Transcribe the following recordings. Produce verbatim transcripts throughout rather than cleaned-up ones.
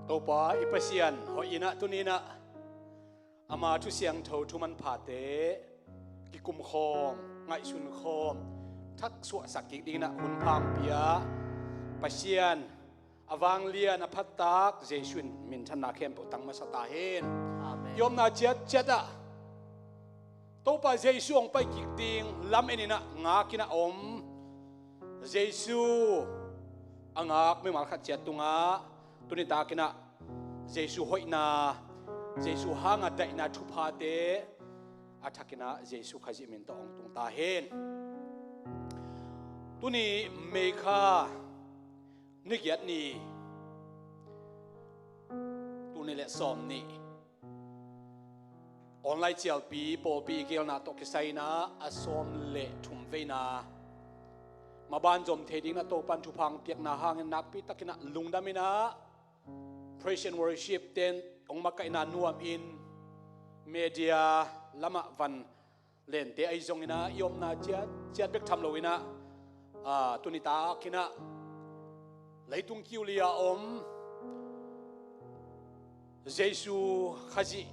Topa i Pasian hoih in ah tuni in ah ama thu siangtho thu manphate kikum khawm, ngaihsun khawm, thak suahsak kik dingin ah hun pha hong pia Pasian a vanglian a phattak Jesuh in minthanna khempeuh tang masa ta hen. Amen. I omna ciatciat ah Topa Jesuh hong pai kik ding lamen in ah ngak in ah om Jesuh a ngak mimal khat ciat tungah tuni takin ah Jesuh hoihna, Jesuh hanga daihna thuphate a thakin ah Jesuh Khazih min tawh hong tung ta hen. Tuni May kha ni giat ni, tul nih le sawm nih, online cialpi pawlpi i gelna tawh kisai in ah a sawm le thum veina maban zom thei dingin ah Topan thupha hong piakna hangin nakpi takin ah lungdam in ah praise and worship ten hong makaihna nuam in media lamah van lente ahi zongin ah i omna ciatciat bek tham lo in ah, ah, tuni takin ah leitung kiu li a om Jesuh Khazih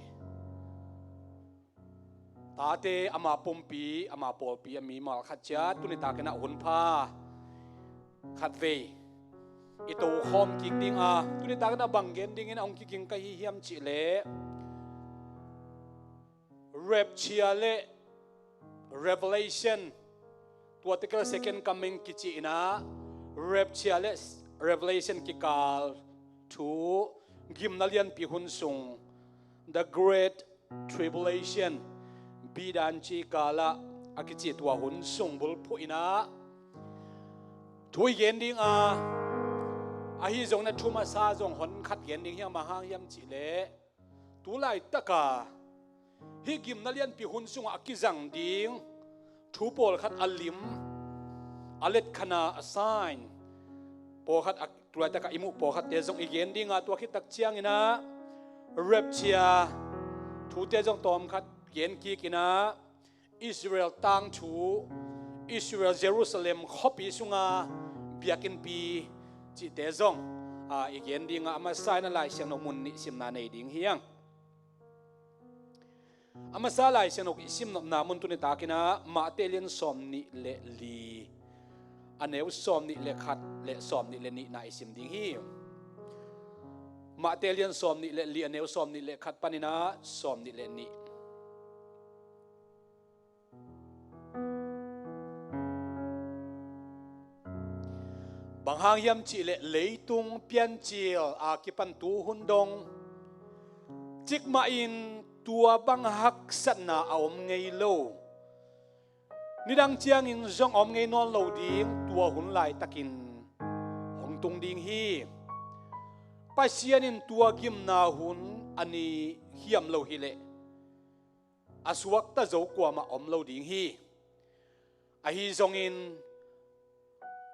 tate ama pumpi, ama pawlpi a mimal khat ciat tuni takin ah hun pha khatvei i tokhawm kik ding a, tuni takin ah bang gen dingin a hong kiging ka hi hiam cih leh rapture le revelation, tua tekel second coming kici in ah rapture le revelation kikal thu gimna lianpi hun sung, the great tribulation, bidan ci kal ah a kici tua hun sung bulphuh in ah thu i gen ding a, ahi zongin ah thu masa zong hon khat gen ding hiam, bang hang hiam cih leh tu laitaka hih gimna lianpi hun sungah a kizang ding thu pawlkhat a lim, a letkhanna, a sign pawlkhat a, tu laitaka i muh pawlkhatte zong i gen ding a, tua khit tak ciangin ah rapture thute zong tawmkhat gen kik in ah Israel tangthu, Israel Jerusalem khuapi sunga biakinnpi cihte zong, a, i gen ding a, a masa in ah Lai Siangtho mun nih simna nei ding hi hang. A masa Lai Siangtho i simnopna mun tuni takin ah Mate lian sawm nih le li, a neu sawm nih le khat le sawm nih le nihna i sim ding hi. Mate lian sawm nih le li, a neu sawm nih le khat panin ah sawm nih le nih. Bang hang hiam cih leh leitung piancil a kipan tu hun dong cikmah in tua bang haksatna a om ngei lo. Nidang ciangin zong a om ngei nawn lo ding, tua hun laitakin hong tung ding hi. Pasian in tua gimna hun a ni hiam lo hi leh a suakta zo kuamah om lo ding hi. Ahi zongin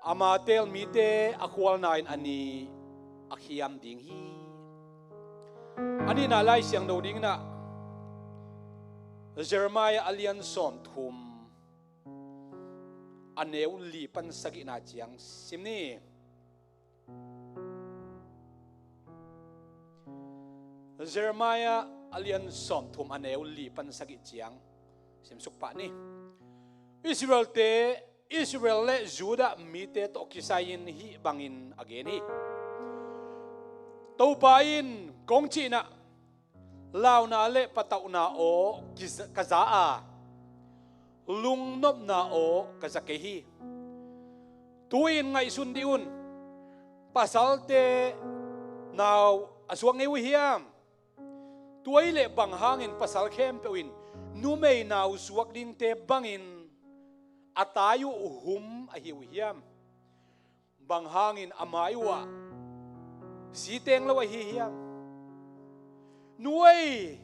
ama teel mite a khualna in a ni a khiam ding hi. A nihna Lai Siangtho dingin ah Jeremiah a lian sawmthum, a neu li pan sagihna ciang sim ni. Jeremiah a lian sawmthum, a neu li pan sagih ciang simsuk pah ni. Israelte, Israel le Judah mite tawh kisai-in hih bangin a gen hi. Topa in kong cihna, launa le patauhna aw kiza-, ka za a, lungnopna aw ka za kei hi. Tu-in ngaihsun dih un, pasalte nau a suak ngei uh hiam? Tua hi leh bang hangin pasal khempeuh in numei nau suak dingte bangin a tai uh hum ahi uh hiam? Bang hangin a mai uhah si teng lo ahi hiam? Nuai,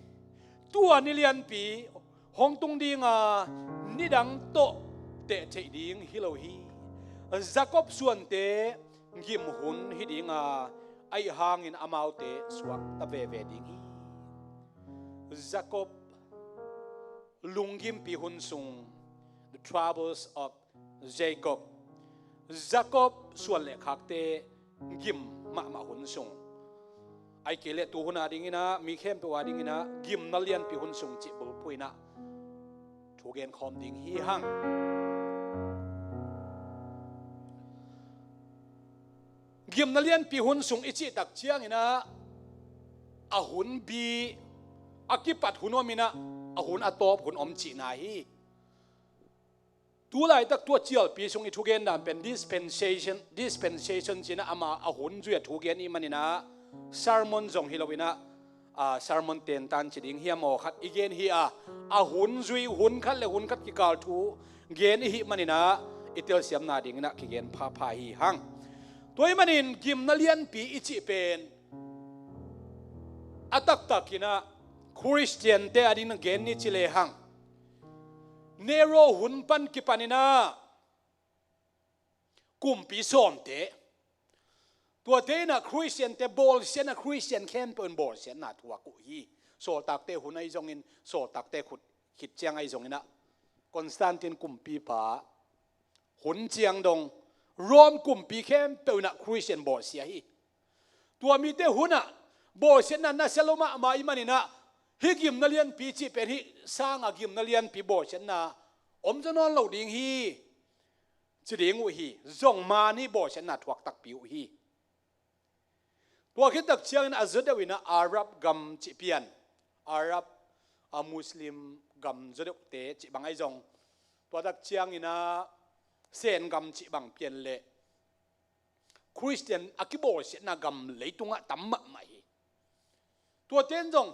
tua ni lianpi hong tung dinga nidang tawh teh theih ding hi lo hi. Jacob suante gim hun hi dinga, ahi hangin amaute suakta veve ding hi. Jacob lunggimpi hun sung, the troubles of Jacob. Jacob suan le khakte gim mahmah hun sung, Ai kei leh tu hun a dinginah mi khempeuh a dinginah gimna lianpi hun sung cih bulphuh inah thu genkhawm ding hi hang. Gimna lianpi hun sung i cih tak cianginah a hun bi a kipat hun om inah a hun a tawp hun om cihna hi. Tu laitak tua cialpi sung i thugen dan pen dispensation, dispensation cinah ama a hun zui a thugen i hih maninah sermon zong hi loinah, a, sermon tentan ci ding hiam aw khat i gen hi a, a hun zui hun khat le hun khat kikal thu gen i hih maninah i telsiamna dinginah kigen phapha hi hang. Tua hih manin gimna lianpi i cih pen a taktakinah Khristiante a dingin gen ni ci lehang Nero hun pan kipaninah kumpi sawmte, tuate inah Khristiante bawlsiatna, Khristian khempeuh in bawlsiatna thuak uh hi. Sawltakte hun ahi zongin, sawltakte khut khit ciang ahi zonginah Constantine kumpipa hun ciang dong Rome kumpi khempeuh inah Khristian bawlsia hi. Tua mite hunah bawlsiatna nasia lo mahmah i hih maninah hih gimna lianpi cih pen hih sanga gimna lianpi bawlsiatna om zaw nawn lo ding hi ci ding uh hi. Zong mani bawlsiatna thuak takpi uh hi. Tua khit tak ciangin a zaw deuh inah Arab gam cih pian, Arab, a, Muslim gam zaw deuhte cih bang ahi zong, tua tak cianginah Sen gam cih bang pian leh Khristian a kibawlsiatna gam leitungah tam mahmah hi. Tuate in zong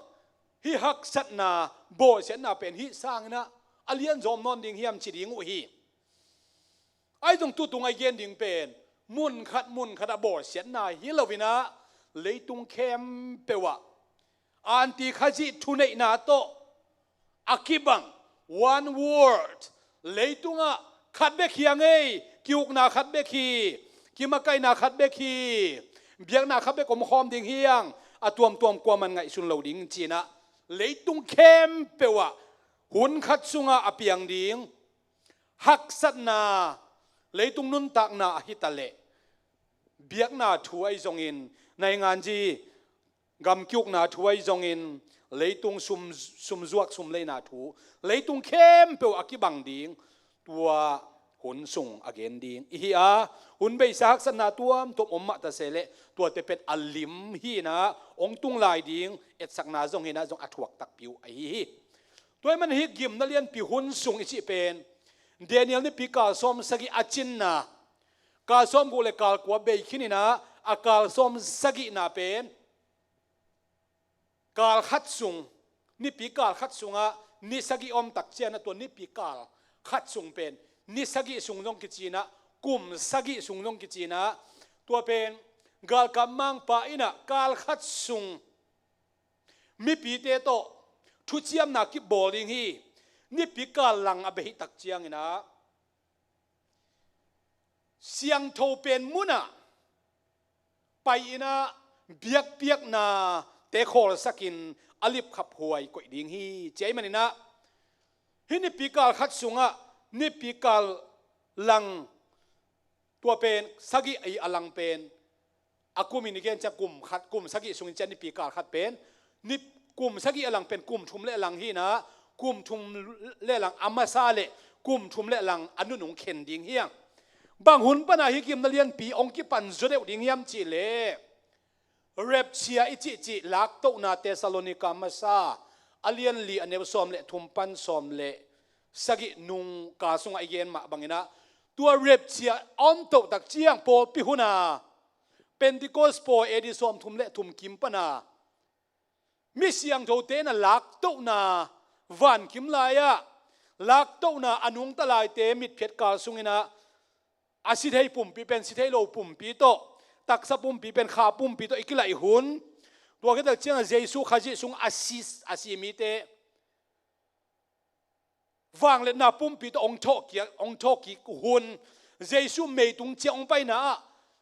hih haksatna, bawlsiatna pen hih sanginah a lianzaw om nawn ding hiam ci ding uh hi. Ahi zong tutung a i gen ding pen mun khat mun khat a bawlsiatna hi loinah leitung khempeuh ah anti Khazih thuneihna tawh a kibang, one world, leitungah khat bek hi a ngei, ki-ukna khat bek hi, kimakaihna khat bek hi, biakna khat bek omkhawm ding hi hang, a tuamtuam kuaman ngaihsun lo ding cinah leitung khempeuh ah hun khat sungah a piang ding haksatna, leitung nuntakna ahi taleh biakna thu ahi zongin, nainganzi gam ki-ukna thu ahi zongin, leitung sum, sumzuak sumleina thu, leitung khempeuh a kibang ding tua hun sung a gen ding i hi a, hun beisa haksatna tuamtuam om mah ta se leh tuate pen a lim hinah hong tung lai ding etsakna zong hinah zong a thuak takpi uh ahi hi. Tua hih man hih gimna lianpi hun sung i cih pen Daniel nipi kal sawm sagih a cinna, kal sawm guk le kal kua bei khininah a kal sawm sagihna pen kal khat sung, nipi kal khat sungah ni sagih om tak cianah tua nipi kal khat sung pen ni sagih sung zong kicinah kum sagih sung zong kicinah tua pen galkap mangpa inah kal khat sung mipite tawh thuciamna kibawl ding hi. Nipi kal lang a bei hih tak cianginah siangtho pen munah pai-inah biakpiakna te khawlsakin a lipkhaphuai koih ding hi. Cia i maninah hih nipi kal khat sungah nipi kal lang, tua pen sagih a lang pen a kum in i gen ciang kum khat, kum sagih sungin ciang nipi kal khat pen ni, kum sagih a lang pen kum thum le lang hinah kum thum le lang a masa le kum thum le lang a nunung khen ding hi hang. Bang hun pana hih gimna lianpi hong kipan zaw deuh ding hiam cihleh rapture i cihcih laktohna Thessalonika masa a lianli a neu sawm le thum pan sawm le sagih nung kal sungah i gen mah banginah tua rapture a om toh tak ciang pawlpi huna Pentecost pawi A D sawmthum le thum kim pana mi siangthote na laktohna vankim lai-ah laktohna a nungta laite mitphiat kal sunginah a si thei pumpi pen si thei lo pumpi tawh, taksa pumpi pen kha pumpi tawh i kilaih hun, tua khit tak ciangah Jesu Khazih sung a si, a si mite vangliatna pumpi tawh hong thawhkik, hong thawhkik hun, Jesu meitung ciang hong paina ah,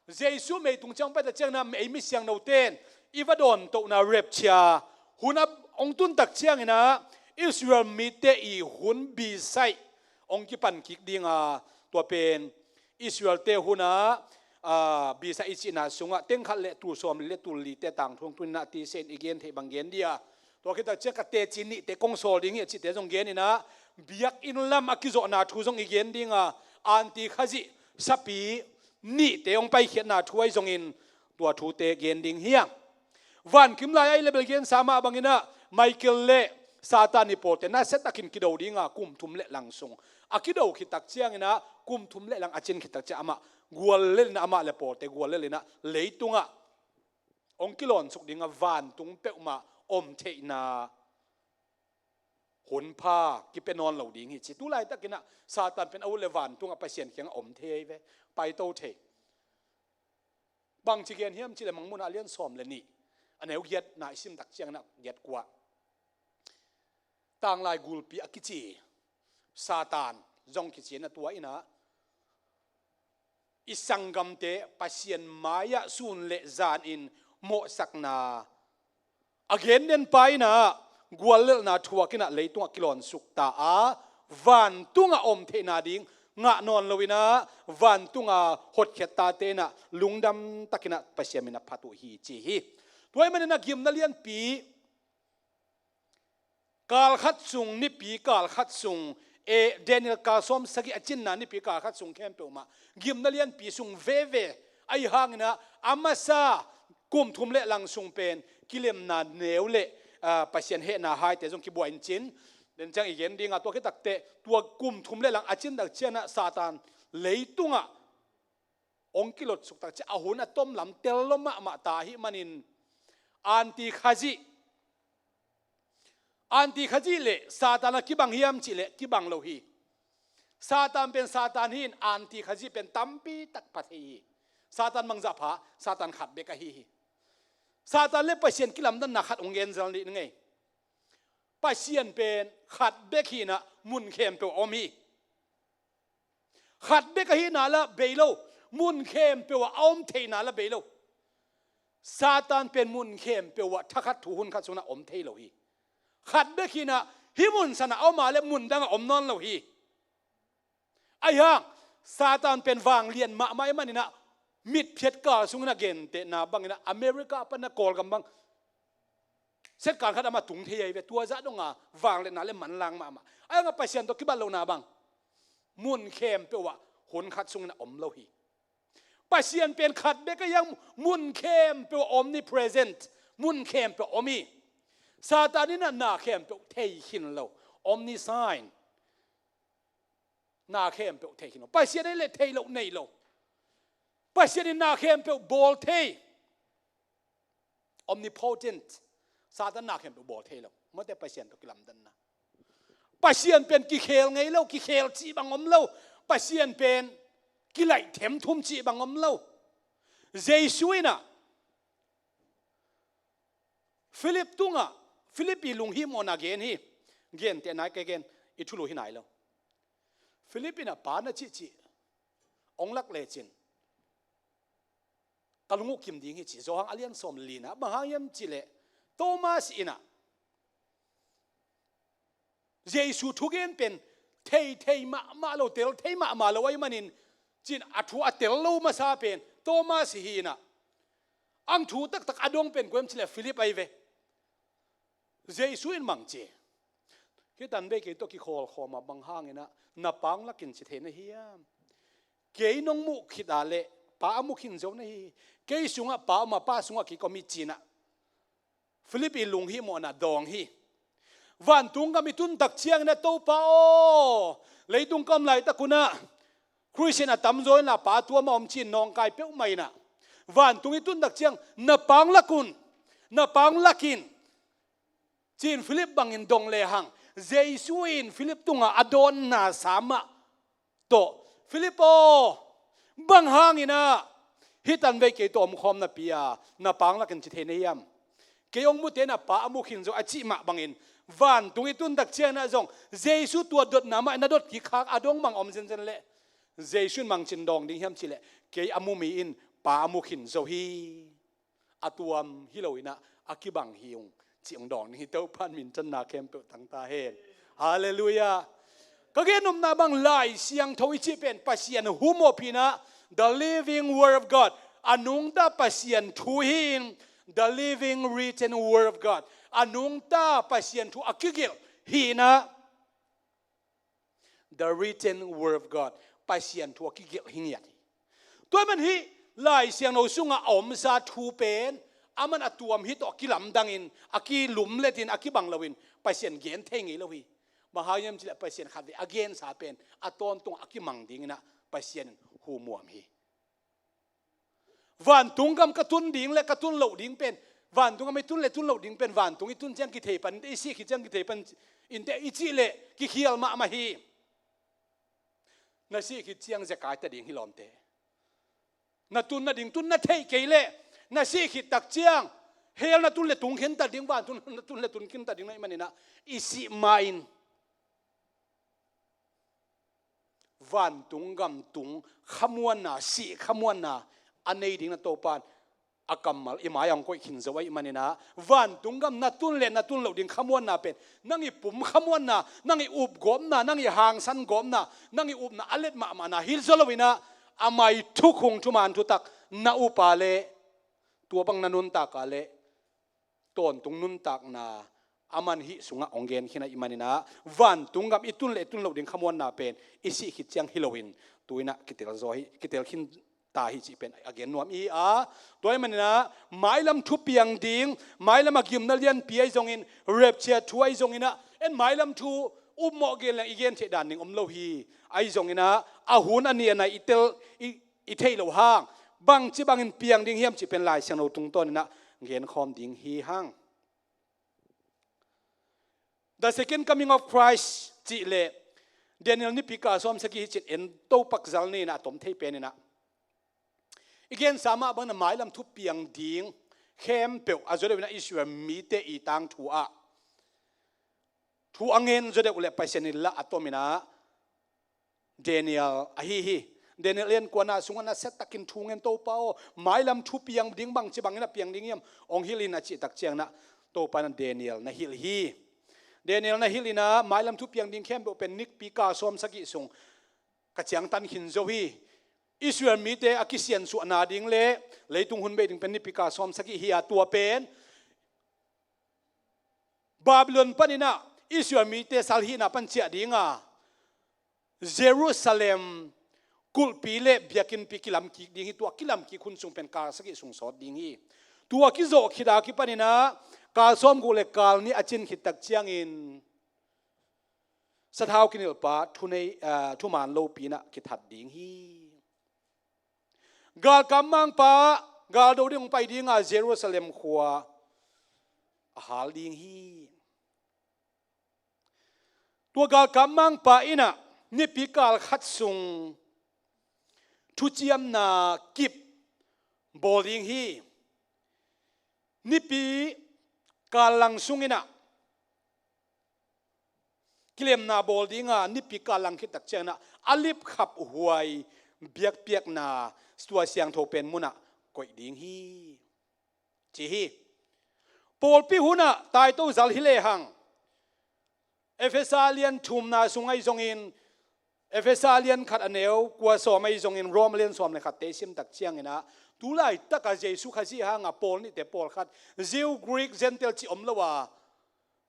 Jesu meitung ciang hong paita cianginah ei mi siangthote in i va dawntohna rapture hun a hong tun tak cianginah Israel mite i hun bisaih hong kipan kik dinga, tua pen Israelte hunah ah, bisa i cihna sungah tengkhat le tul sawmli le tul lite tangthu hong tun inah tisen i gen theih bang gen dia. Tua khit takciang ka teci nihte kong sawl ding hi a cihte zong gen inah, biakinn lam a kizawhna thu zong i gen dinga, anti khazih sapi nihte hong paikhiatna thu ahi zongin tua thute gen ding hi a. Vankim lai ah i le bel gensa mah banginah Michael le Satan i pawlte nasia takin kido dinga kum thum le lang sung a kido khit takcianginah kum thum le lang a cin khit takciang amah guallel inah amah le pawlte guallel inah leitungah hong kilawn suk dinga vantung peuhmah om theihna hunpha kipia nawn lo ding hi ci. Tu laitakinah Satan pen a ut le vantungah Pasian kiangah om thei ahi ve. Paito thei. Bangci gen hiam cih le Mangmuhna a lian sawm le nih, a neu giatna i sim takcianginah giat kua, tanglai gulpi a kici Satan zong kici inah tua inah i sanggamte Pasian mai-ah sun le zanin mawhsakna a gen den pa inah guallelhna thuak inah leitungah kilawn suk ta a, vantungah om theihna ding ngah nawn lo inah vantunga hotkhiat tate inah lungdam takinah Pasian minah phat uh hi ci hi. Tua ahih maninah gimna lianpi kal khat sung, nipi kal khat sung, eh, Daniel kal sawm sagih a cinna nipi kal khat sung khempeuh mah gimna lianpi sung veve ahi hanginah a masa kum thum le lang sung pen kilemna neu le, ah, Pasian hehna haite zong kibuai in cin. Den ciang i gen dinga tua khit takte tua kum thum le lang a cin takcianginah Satan leitungah hong kilot suk takciang a hun a tom lam tel lo mahmah ta ahih manin anti khazih, anti khazih le Satan a kibang hiam cih le kibang lo hi. Satan pen Satan hi in anti khazih pen tampi tak pha thei hi. Satan bangzah pha, Satan khat bek ahi hi. Satan le Pasian kilamdanna khat hong gen zel dih ni ngei. Pasian pen khat bek hi inah mun khempeuh a om hi. Khat bek ahihna lah bei lo, mun khempeuh ah a om theihna lah bei lo. Satan pen mun khempeuh ah thakhat thu hun khat sungah om thei lo hi. Khat bek hi inah hih mun sanah a om a le mun dangah om nawn lo hi. Ahi hang Satan pen vanglian mahmah ahih maninah mitphiat kal sungin a gentehna banginah America panah Kawlgam bang setkan khat amah tung thei ahi ve. Tua zah donga vangliatna le manlang mahmah. Ahi hangah Pasian tawh kibat lohna bang mun khempeuh ah hun khat sungin a om lo hi. Pasian pen khat bek ahi hang mun khempeuh ah omnipresent, mun khempeuh ah om hi. Satan inah na khempeuh thei khin lo, omniscient. Na khempeuh thei khin lo. Pasian ahih leh thei loh nei lo. Pasian in na khempeuh bawl thei. Omnipotent. Satan na khempeuh bawl thei lo. Mate Pasian tawh kilamdanna. Pasian pen kikhel ngei lo, kikhel cih bang om lo. Pasian pen kilaih themthum cih bang om lo. Jesu inah Philip tungah, Philip i lunghimawhna gen hi. Gentehna i ka gen, i thulu hi nai lo. Philip inah Pa na cihcih hong lak lecin ka lung uh kim ding hi ci. Johan a lian sawm lina. Bang hang hiam cih leh Thomas inah Jesu thugen pen thei thei mahmah lo, tel thei mahmah lo ahih manin cin a thu a tel lo masa pen Thomas hi inah, ang thu taktak a dong pen kua hiam cih leh Philip ahi ve. Jesu in bang ci? Hih tanvei kei tawh kikhawlkhawm ah bang hanginah na Pa hong lakin ci thei na hiam? Kei nong muh khit a leh Pa a mu khin zo na hi. Kei sungah Pa om a, Pa sungah kei ka om hi ci inah Philip i lunghimawhna dawng hi. Vantung gam i tun tak ciangin a Topa aw, leitung ka om laitak un ah Khristian a tamzaw inla Pa tua mah om ci-in nawngkai peuhmah in ah, vantung i tun tak ciang na Pa hong lak un, na Pa hong lak in, ci-in Philip bangin dong lehang, Jesu in Philip tungah a dawnna sa mah tawh, Philip aw, bang hangin ah hih tanvei kei tawh omkhawm napi-a na Pa hong lak in ci thei na hiam? Kei hong mute na Pa a mu khin zo, a cih mah bangin, vantung i tun tak ciangin ah zong Jesu tua dotna mah in na dot kik khak a dong bang om zenzen leh, Jesu in bang ci-in dawng ding hiam cih leh, kei a mu mi in Pa a mu khin zo hi. A tuam hi lo in ah, a kibang hi ung, ci hong dawng ding hi. Topa'n minthanna khempeuh tang ta hen. Halleluiah. Ka gen nopna bang, Lai Siangtho i cih pen Pasian humawh pi-in ah, The living word of God. A nungta Pasian thu hi in, the living written word of God. A nungta Pasian thu a kigelh hi in ah, the written word of God. Pasian thu a kigelh hi ngiat hi. Tua man hih Lai Siangtho sungah a omsa thu pen, aman a tuam hi tawh a kilamdangin, a kilumletin, a kibang loin Pasian gen thei ngei lo hi. Bang hang hiam cih leh Pasian khatvei a gensa pen a tawntung a kimang dingin ah Pasian in humuam hi. Vantung gam ka tun ding le ka tun loh ding pen, vantung gam i tun le tun loh ding pen, vantung i tun ciang kithei pan, i sih khit ciang kithei pan, inteh i cih leh kikhial mahmah hi. Na sih khit ciang zekai ta ding hi lawmte. Na tun nading tun na theih kei leh, na sih khit tak ciang hell na tun le tung khin ta ding, vantung na tun le tun khin ta ding na hih manin ah, i sih ma-in vantung gam tung khamuanna, sih khamuanna a nei ding na Topa in a kammal i mai-ah hong koih khin zo ahih manin ah, vantung gam na tun le na tun loh ding khamuanna pen, nang i pum khamuanna, nang i up gawpna, nang i hangsan gawpna, nang i upna a let mahmahna hi zaw loin ah, a mai thukhung thuman thutak na up a leh, tua bang na nuntak a leh, tawntung nuntakna aman hih sungah hong gen khin ahih manin ah, vantung gam i tun le i tun loh ding khamuanna pen i sih khit ciang hi loin, tu-in ah kitel zaw hi, kitel khin ta hi cih pen a gen nuam i hi a. Tua ahih manin ah, mailam thu piang ding, mailam a gimna lianpi ahi zongin, rapture thu ahi zongin ah, en mailam thu upmawh gen leng i gen theih dan ding om lo hi. Ahi zongin ah, a hun a ni a nai i tel, i, i theih loh hang, bangci bangin piang ding hiam cih pen Lai Siangtho tungtawnin ah gen khawm ding hi hang. The second coming of Christ cih leh Daniel nipi kal sawm sagih hi cin en, Topa kizal ni-in ah a tom thei penin ah, i gensa mah bangin ah mailam thu piang ding khempeuh a zaw deuhin ah Israel mite i tangthu ah thu a ngen zaw deuh leh Pasian in lah a tomin ah Daniel ahi hi. Daniel lian kuana sungah nasia takin thu ngen, Topa aw, mailam thu piang ding bangci bangin ah piang ding hiam, hong hilh in, a cih tak ciangin ah Topa in ah Daniel na hilh hi. Daniel na hilh in ah mailam thu piang ding khempeuh pen nipi kal sawm sagih sung ka ciangtan khin zo hi. Israel mite a kisiansuahna ding le leitung hun bei ding pen nipi kal sawm sagih hi a, tua pen Babylon panin ah Israel mite salhihna pan ciah ding a, Jerusalem kulhpi le biakinnpi kilamkik ding hi. Tua kilamkik hun sung pen kal sagih sung sawt ding hi. Tua kizawh khit a kipanin ah kal sawmguk le kal nih a cin khit tak ciangin sathau kinilhpa thunei, ah, thuman lopi in ah kithat ding hi. Galkap mangpa galdo ding hong pai ding a, Jerusalem khua a hal ding hi. Tua galkap mangpa in ah nipi kal khat sung thuciamna kip bawl ding hi. Nipi kal lang sungin ah kilemna bawl ding a, nipi kal lang khit tak ciangin ah a lipkhaphuai biakpiakna, tua siangtho pen mun ah koih ding hi, ci hi. Pawlpi hun ah taito zal hi lehang, Efesa lian thumna sung ahi zongin, Efesa lian khat a neu kua sawm ahi zongin, Rom lian sawm le khatte i sim tak ciangin ah, tu laitak a Jesu Khazih hang a pawl nihte pawlkhat, Jew, Greek, Gentile cih om lo a,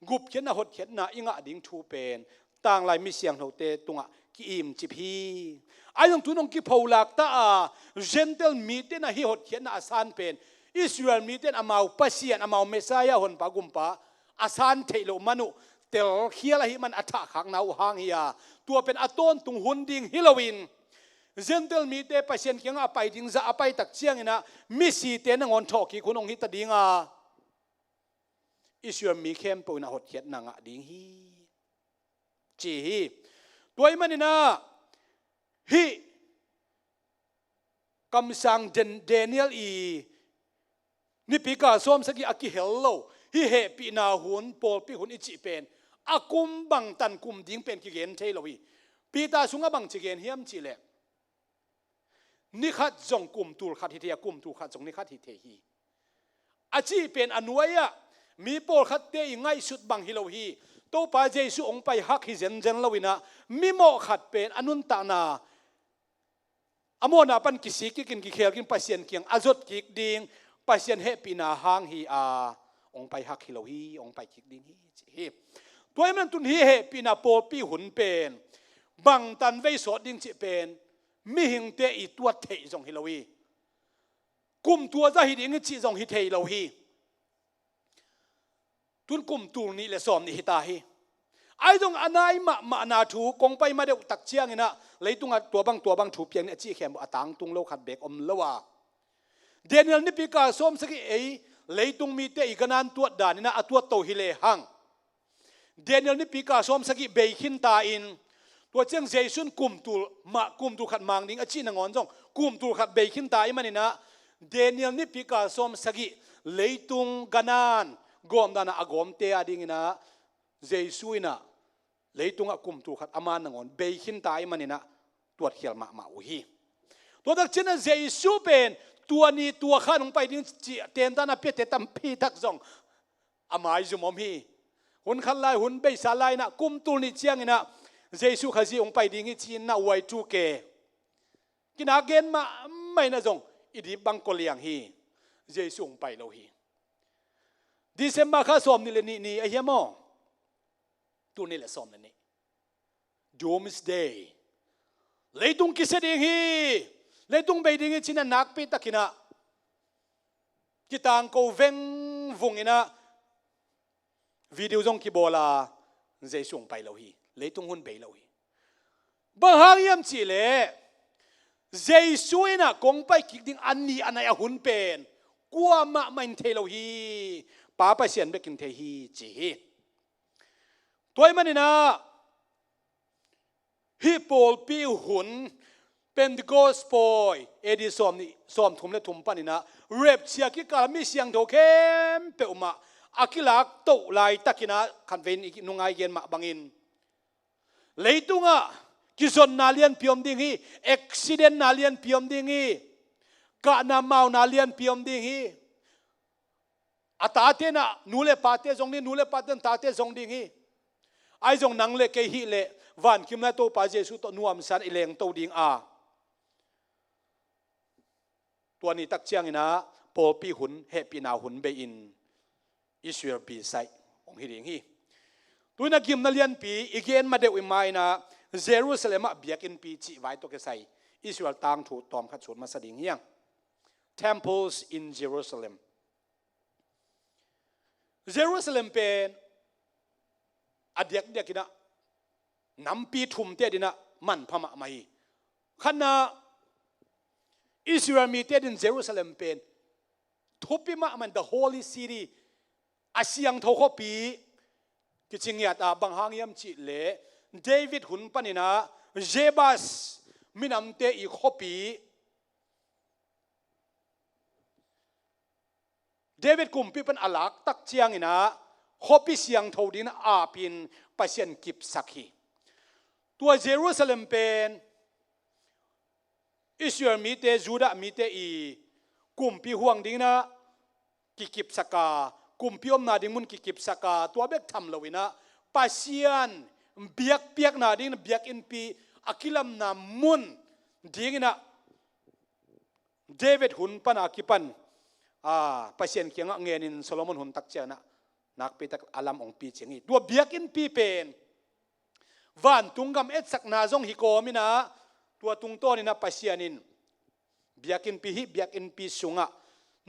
gupkhiatna hotkhiatna i ngah ding thu pen tanglai mi siangthote tungah ki-imcip hi. Ahi zong tu-in hong kipholak ta a, Gentile mite in ah hih hotkhiatna a san pen Israel mite in amau Pasian, amau Messiah, honpa gumpa a san theih loh man uh telkhial ahih man a thahkhakna uh hang hi a, tua pen a tawntung hun ding hi loin, Gentile mite Pasian kiangah a pai ding zah a pai tak ciangin ah misite nangawn thawhkik hun hong hi ta ding a, Israel mi khempeuh in ah hotkhiatna ngah ding hi, ci hi. Tua ahih manin ah hih kamsang Dan-, Daniel i nipi kal sawm sagih a kihel lo, hih hehpihna hun, pawlpi hun i cih pen a kum bangtan kum ding pen kigen thei lo hi. Peter sungah bangci gen hiam cih leh, ni khat zong kum tul khat hi thei a, kum tul khat zong ni khat hi thei hi, a cih pen a nuai-ah mi pawlkhatte i ngaihsut bang hi lo hi. Topa Jesu hong pai hak hi zenzen loin ah, mimawh khat pen a nuntakna a mawhna pan kisik kikin, kikhel kikin, Pasian kiang a zot kik ding, Pasian hehpihna hang hi a, hong pai hak hi lo hi, hong pai kik ding hi, ci hi. Tua ahih manin tun hih hehpihna pawlpi hun pen bangtan vei sawt ding cih pen mihingte i tuat theih zong hi lo hi. Kum tua za hi ding i cih zong hi thei lo hi. Tun kum tul nih le sawm nih hi ta hi. Ahi zong a nai mahmahna thu kong pai ma deuh tak ciangin ah, leitungah tua bang tua bang thu piang ni a cih khempeuh a tangtung lo khat beek om lo a. Daniel nipi kal sawm sagih ei leitung mite i gangan tuat danin ah a tuat to hi lehang, Daniel nipi kal sawm sagih bei khin ta in, tua ciang Jesu in kum tul mah, kum tul khat mang ding a cih nangawn zong kum tul khat bei khin ta ahih manin ah, Daniel nipi kal sawm sagih leitung gangan gawm dan ah a gawmte a dingin ah, Jesu in ah leitungah kum tul khat a man nangawn bei khin ta ahih manin ah tuatkhial mahmah uh hi. Tua tak ciangin ah Jesu pen tua ni tua khan hong pai ding cih tentan a piate tampi tak zong a maizum om hi. Hun khat lai, hun beisa lai-in ah kum tul nih ciangin ah Jesu Khazih hong pai ding hi ci-in ah Y two K kinak gen mahmah in ah zong i dip bang kua liang hi. Jesu hong pai lo hi. December kha sawm nih le nih ni a hiam aw? Tul nih le sawm le nih. Doomsday. Leitung kisia ding hi. Leitung bei ding hi ci-in ah nakpi takin ah kitangko vengvung in ah video zong kibawl a, Jesu hong pai lo hi. Leitung hun bei lo hi. Bang hang hiam cih leh Jesu in ah kong pai kik ding a ni a nai a hun pen kua mahmah in thei lo hi. Pa Pasian bek in thei hi ci hi. Tua ahih manin ah hih pawlpi hun Pentecost pawi A D sawm nih, sawm thum le thum panin ah rapture kikal mi siangtho khempeuh mah a kilak toh laitakin ah, khatvei in i nungai gen mah bangin, leitungah kizonna lianpi om ding hi, accidentna lianpi om ding hi, kahna mauna lianpi om ding hi. A tate in ah nu le pate zong ding, nu le pate in tate zong ding hi. Ahi zong nang le kei hih leh vankimna Topa Jesu tawh nuamsa-in i lengto ding a, tua ni tak ciangin ah pawlpi hun, hehpihna hun bei-in Israel B-side hong hi ding hi. Tu-in ah gimna lianpi i gen ma deuh i ma-in ah Jerusalem ah biakinnpi cih vai tawh kisai Israel tangthu tawmkhat sut masa ding hi hang. Temples in Jerusalem. Jerusalem pen a diakdiakin ah nampi thumte adingin ah manpha mahmah hi. Khatna, Israel mite adingin Jerusalem pen thupi mahmah in, the holy city, a siangtho khuapi kici ngiat a, bang hang hiam cih leh David hun panin ah Jebus minamte i khuapi, David kumpi pan a lak tak ciangin ah khuapi siangtho dingin a apin Pasian kipsak hi. Tua Jerusalem pen Israel mite, Judah mite i kumpi huang dingin ah kikipsak a, kumpi omna ding mun kikipsak a, tua bek tham loin ah Pasian biakpiakna dingin biakinnpi a kilamna mun dingin ah David hun pan a kipan, a, Pasian kiangah ngenin Solomon hun tak ciangin ah nakpi tak a lam hong picing hi. Tua biakinnpi pen vantung gam etsakna zong hi kawmin ah, tua tungtawnin ah Pasian in biakinnpi, hih biakinnpi sungah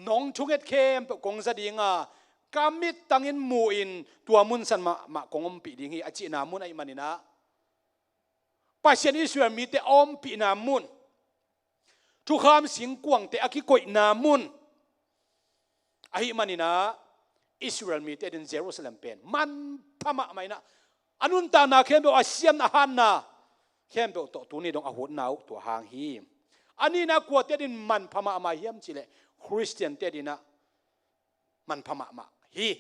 nong thunget khempeuh kong za ding a, ka mittangin mu-in tua mun san mahmah kong ompih ding hi, a cihna mun ahih manin ah, Pasian Israel mite a ompihna mun, thukham singkuangte a kikoihna mun ahih manin ah, Israel mite adingin Jerusalem pen manpha mahmah in ah, a nuntakna khempeuh, a siamna, a hatna khempeuh tawh tuni dong a hutna uh tua hang hi. A nihna, kuate adingin manpha mahmah hiam cih leh Khristiante adingin ah manpha mahmah hi.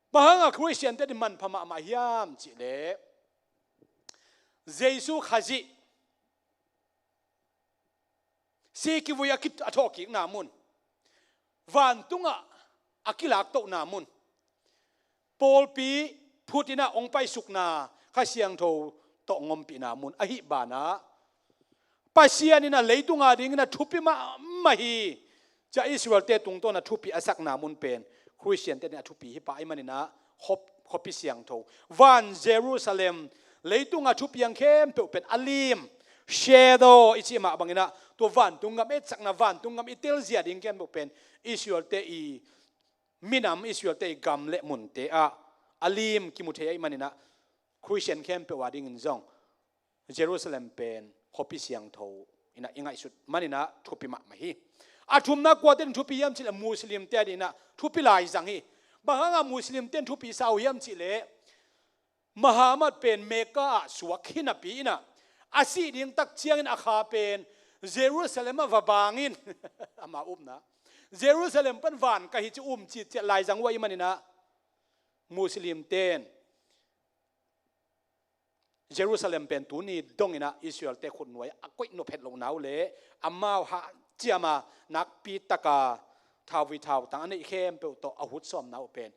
Bang hangah Khristiante adingin manpha mahmah hiam cih leh, Jesu Khazih si kivui a ki, a thawhkikna mun, vantungah a kilaktohna mun, pawlpi phutin ah hong paisukna, Kha Siangtho tawh hong ompihna mun ahih banah, Pasian in a leitung a dingin a thupi mahmah hi. Cia Israel-te tungtawn a thupi a sakna mun pen Khristian-te ding a thupi hi pah ahih manin a khuapi siangtho, van Jerusalem, leitung a thupiang khempeuh pen a lim, shadow i cih mah bangin a, tua vantung gam etsakna, vantung gam i telzia ding khempeuh pen Israel-te i minam, Israel-te i gam le munte ah a lim kimu thei ahih manin a, Khristian khempeuh a dingin zong Jerusalem pen khuapi siangtho in a i ngaihsut manin a thupi mahmah hi. A thumna kuate in thupi hiam cih leh Muslim-te a dingin a thupi laizang hi. Bang hangin Muslim-te in thupi sa uh hiam cih leh Muhammad pen Mecca ah suak hi napi in a, a sih ding tak ciangin a kha pen Jerusalem ah va bangin ama upna, Jerusalem pan van ka hi ci um citciat laizang uh ahih manin a, Muslim-te in Jerusalem pen tuni dongin a Israel-te khutnuai a koih nop het lohna uh le amau hanciam a nakpi taka thauvui thautang a neih khempeuh tawh a hutsawmna uh pen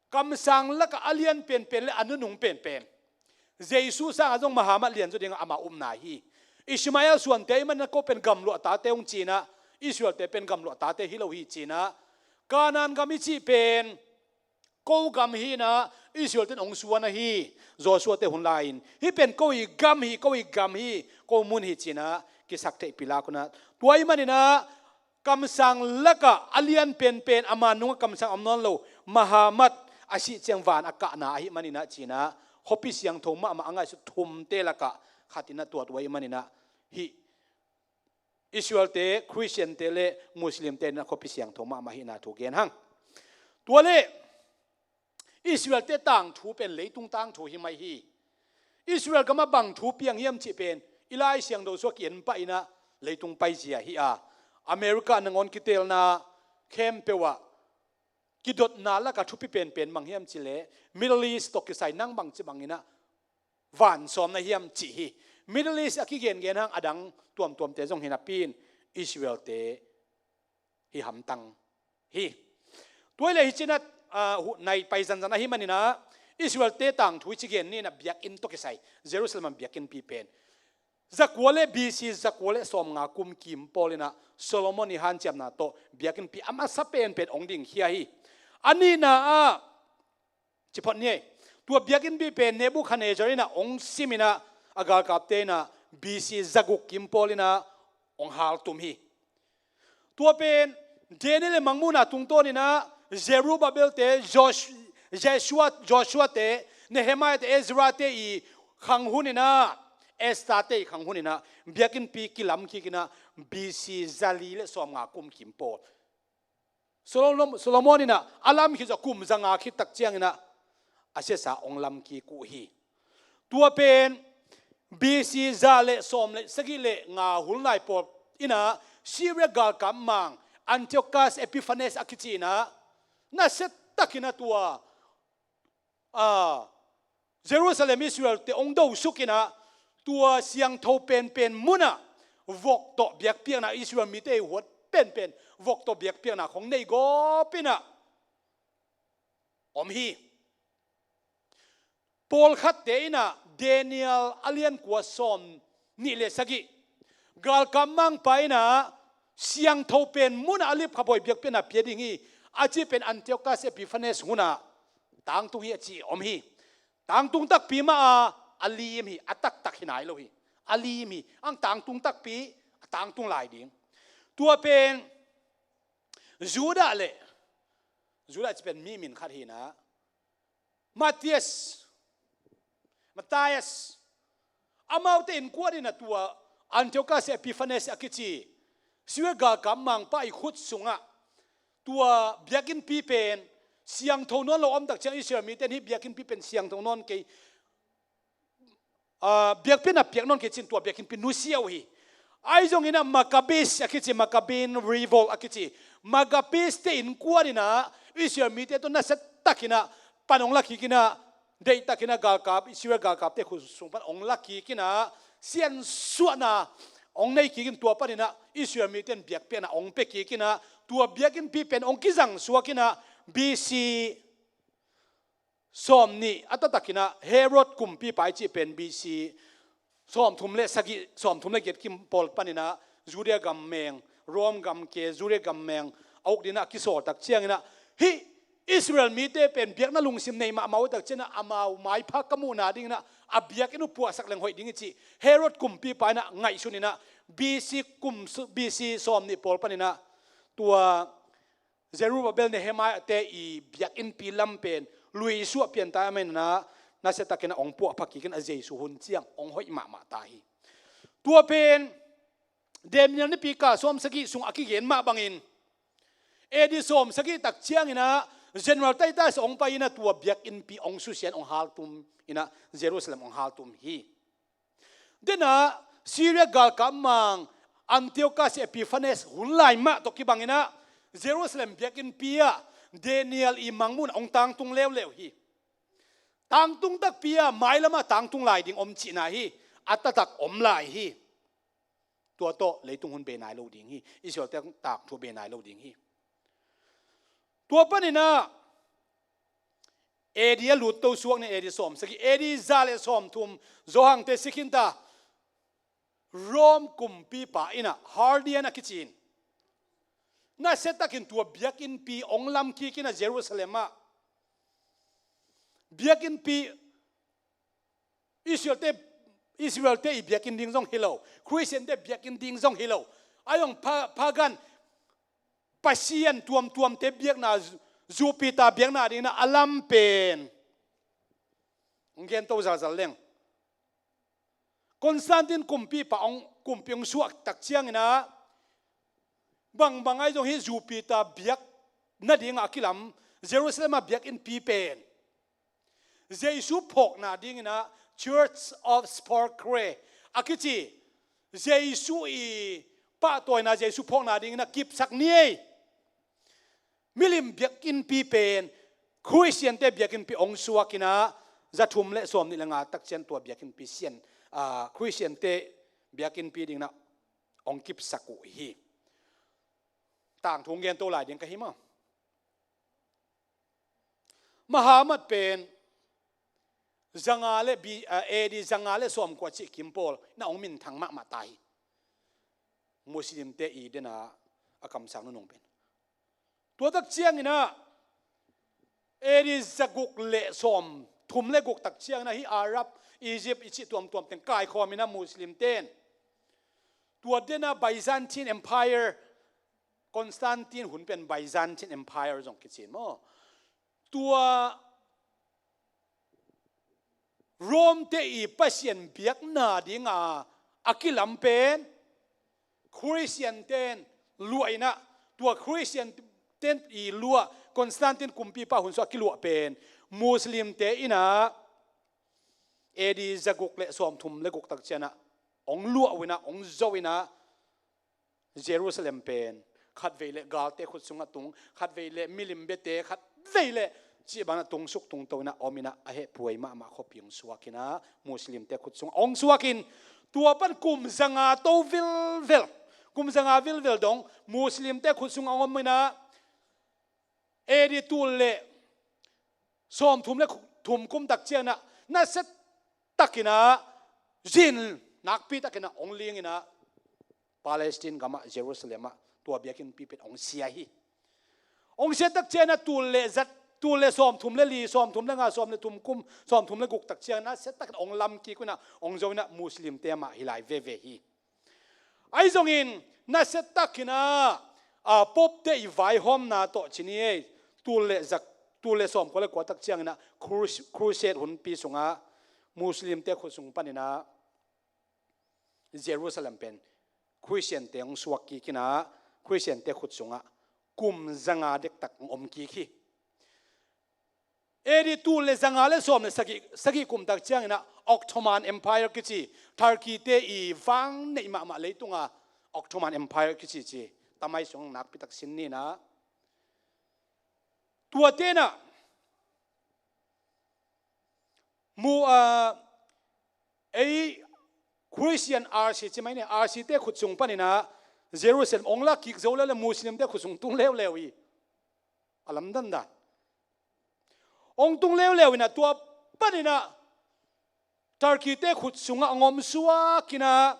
kamsang lakah a lian penpen le a nunung penpen, Jesu sangin zong Muhammad lianzaw dingin ama upna hi. Ishmael suante ahih manin a ko pen gamluah tate hong ci-in a, Israel-te pen gamluah tate hi lo hi ci-in a, Kanaan gam i cih pen ko gam hi-in a, Israel-te in hong suan ahi, Joshua-te hun lai-in, hih pen ko i gam hi, ko i gam hi, ko mun hi ci-in a kisak theihpih lak un a, tua ahih manin a kamsang lakah a lian penpen, ama nungah kamsang om nawn lo Muhammad a sih ciang van a kahna ahih manin a ci-in a, khuapi siangtho mahmah a ngaihsut thumte lakah khat in a tua tua ahih manin a, hih Israel-te, Khristian-te le Muslim-te in a khuapi siangtho mahmah ahihna thu gen hang. Tua le Israel-te tangthu pen leitung tangthu hi mai hi. Israel gamah bang thu piang hiam cih pen i Lai Siangtho sungah ki-en pah in a, leitung paizia hi a, America nangawn kiteelna khempeuh ah kidotna lakah thupi penpen bang hiam cih leh Middle East tawh kisai, nang bangci bangin a van sawm na hiam cih hi. Middle East a kigengen hang, a dang tuamtuamte zong hi napi-in Israel-te hi hamtang hi. Tua hi leh hih ci-in a, ah, hu-, nai pai zanzan ahih manin a, Israel-te tangthu hih ci gen ni in a, biakinn tawh kisai, Jerusalem ah biakinnpi pen zakua le, B C zakua le sawmnga kum kim pawl in a, Solomon i hanciamna tawh biakinnpi a masa penpen hong dingkhia hi. A nihna ah, ci phot ni ei. Tua biakinnpi pen Nebuchadnezzar in a hong sim in a, a galkapte in a B C zaguk kim pawl in a hong haltum hi. Tua pen Daniel i Mangmuhna tungtawn in a, Zerubbabel-te, Josh-, Jeshua, Joshua-te, Nehemiah-te, Ezra-te i khang hun in a, Esther-te i khang hun in a, biakinnpi kilam kik in a, B C zali le sawmnga kum kim pawl. Solom-, Solomon in a, a lam khit zawh kum zanga khit tak ciangin a, a siasa hong lam kik uh hi. Tua pen B C za le sawm le sagih le nga hun lai pawl in a, Syria galkap mang Antiochus Epiphanes a kici in a, nasia takin a tua, a, Jerusalem Israel-te hong dosuk in a, tua siangtho penpen mun ah vok tawh biakpiakna, Israel mite i huat penpen vok tawh biakpiakna khong nei gawp in a om hi. Pawlkhatte in a Daniel a lian kua, sawm nih le sagih, galkap mangpa in a siangtho pen mun ah a lipkhaphuai biakpiakna pia ding hi, a cih pen Antiochus Epiphanes hun ah tangtung hi a ci om hi. Tangtung takpi mah a, a lim hi, a taktak hi nai lo hi. A lim hi, ang tangtung takpi, a tangtung lai ding. Tua pen Judah le, Judah cih pen mi min khat hi in a, Matthias, Matthias, amaute innkuan in a tua Antiochus Epiphanes a kici Syria galkap mangpa i khut sungah tua biakinnpi pen siangtho nawn lo om tak ciang, Israel mite in hih biakinnpi pen siangtho nawn kei, ah, biakpiakna piak nawn kei ci-in tua biakinnpi nusia uh hi. Ahi zongin a Maccabees a kici, Maccabean Revolt a kici, Maccabees-te innkuan in a Israel mite tawh nasia takin a pan hong la kik in a, deih takin a galkap, Israel galkapte khut sung pan hong la kik in a, siansuahna hong nei kik in, tua panin a Israel mite in biakpiakna hong pia kik in a, tua biakinnpi pen hong kizang suak in a, B C sawm nih a taktak in a, Herod kumpipa i cih pen B C sawmthum le sagih, sawmthum le giat kim pawl paninah Judea gam meng, Rome gam ke Judea gam meng a uk dinah a kisawl tak cianginah hih Israel mite pen biakna lungsim nei mahmah uh tak cianah amau maipha ka muhna dinginah a biakinn uh puahsak leng hoih ding hi cih Herod kumpipa inah ngaihsuninah B C kum su-, B C sawmnih pawl paninah tua Zerubbabel Nehemiah te i biakinnpi lam pen luisuah pianta a mainah nasiatakinah ong puahpha kikin a Jesu hun ciang ong hoih mahmah ta hi. Tua pen Daniel nipi ka sawm sagih sung a kigen mah bangin A D sawm sagih tak cianginah General Titus ong pai inah tua biakinnpi ong susian ong haltum inah Jerusalem ong haltum hi. Denah Syria galkap mang Antiochus Epiphanes hun lai mah tawh kibanginah Jerusalem biakinnpi ah Daniel i mangmun ong tangtung leuleu hi. Tangtung takpi ah mailamah tangtung lai ding om cihna hi. A taktak om lai hi. Tua tawh leitung hun bei nai lo ding hi. Israel te takthu bei nai lo ding hi. Tua paninah A D a lutto suak ni, A D sawm sagih, A D za le sawmthum Johan te sikhinta Rome kumpipa inah Hadrian a kicin nasiatakin tua biakinnpi ong lamkik inah Jerusalem ah biakinnpi Israel te, Israel te i biakinn ding zong hi lo, Christian te biakinn ding zong hi lo, a zong pa-, pagan pasian tuamtuamte biakna, Jupiter biakna dingin a lam pen ong gento zalzal leng Constantine kumpipa ong, kumpi ong suak tak cianginah bangbang ahi zong hi Jupiter biak nadingah a kilam Jerusalem a biakinnpi pen Jesu phawkna dinginah Church of Sepulchre a kici Jesu i pahtawina Jesu phawkna dinginah kipsak ni ei. Milim biakinnpi pen Khristiante biakinnpi ong suakinah zathum le sawmnih le nga tak cian tua biakinnpi sian, aa, Khristiante biakinnpi dinginah ong kipsak uh hi. Tangthu ong gento lai ding ka hi maw? Muhammad pen zanga le bi-, ah, A D zanga le sawmkua cih kim pawl na ong minthang mahmah ta hi. Muslimte i dena a kamsak nunung pen. Tua tak cianginah A D zaguk le sawmthum le guk tak cianginah hi Arab, Egypt i cih tuamtuam teng kaikhawminah Muslimten tua dena Byzantine Empire, Constantine hun pen Byzantine Empire zong kici maw? Tua Rome te i pasian biakna dinga a kilam pen Khristianten luah inah, tua Khristianten i luah Constantine kumpipa hun sung a kiluah pen Muslimte inah A D zaguk le sawmthum le guk tak cianah ong luah uh inah ong zo inah Jerusalem pen khatvei le galte khut sungah tung, khatvei le milim biate, khatvei le cih banah tungsuk tungto inah om inah a hehpuai mahmah khuapi ong suakinah Muslimte khut sungah ong suakin tua pan kum zanga to vilvel, kum zanga vilvel dong Muslimte khut sungah ong om inah A D tul le sawmthum le thum kum tak cianginah nasia takinah zin nakpi takinah ong linginah Palestine gamah Jerusalem ah tua biakinnpi pen ong sia hi. Ong sia tak cianginah tul le zat, tul le sawmthum le li, sawmthum le nga, sawm le thum kum, sawmthum le guk tak cianginah nasia takinah ong lamkik uh inah ong zo inah Muslimte amah hi lai veve hi. Ahi zongin nasia takinah, a, Pope te i vaihawmna tawh ci ni ei, tul le zak, tul le sawmkua le kua tak cianginah crus-, crusade hunpi sungah Muslimte khut sung paninah Jerusalem pen Khristiante hong suak kikinah Khristiante khut sungah kum zanga dektak hong om kik hi. A D tul le zanga le sawm le sagih, sagih kum tak cianginah Ottoman Empire kici, Turkey te i vang neih mahmah leitunga Ottoman Empire kici ci, tamai sung nakpitak sin ninah. Tua tenah mu, ah, ei Khristian R C ci mai ni, R C te khut sung paninah Jerusalem ong lak kik zo leuleu, Muslimte khut sung tung leuleu hi. A lamdang dan. Ong tung leuleu inah tua paninah Turkey-te khut sungah hong om suak in ah,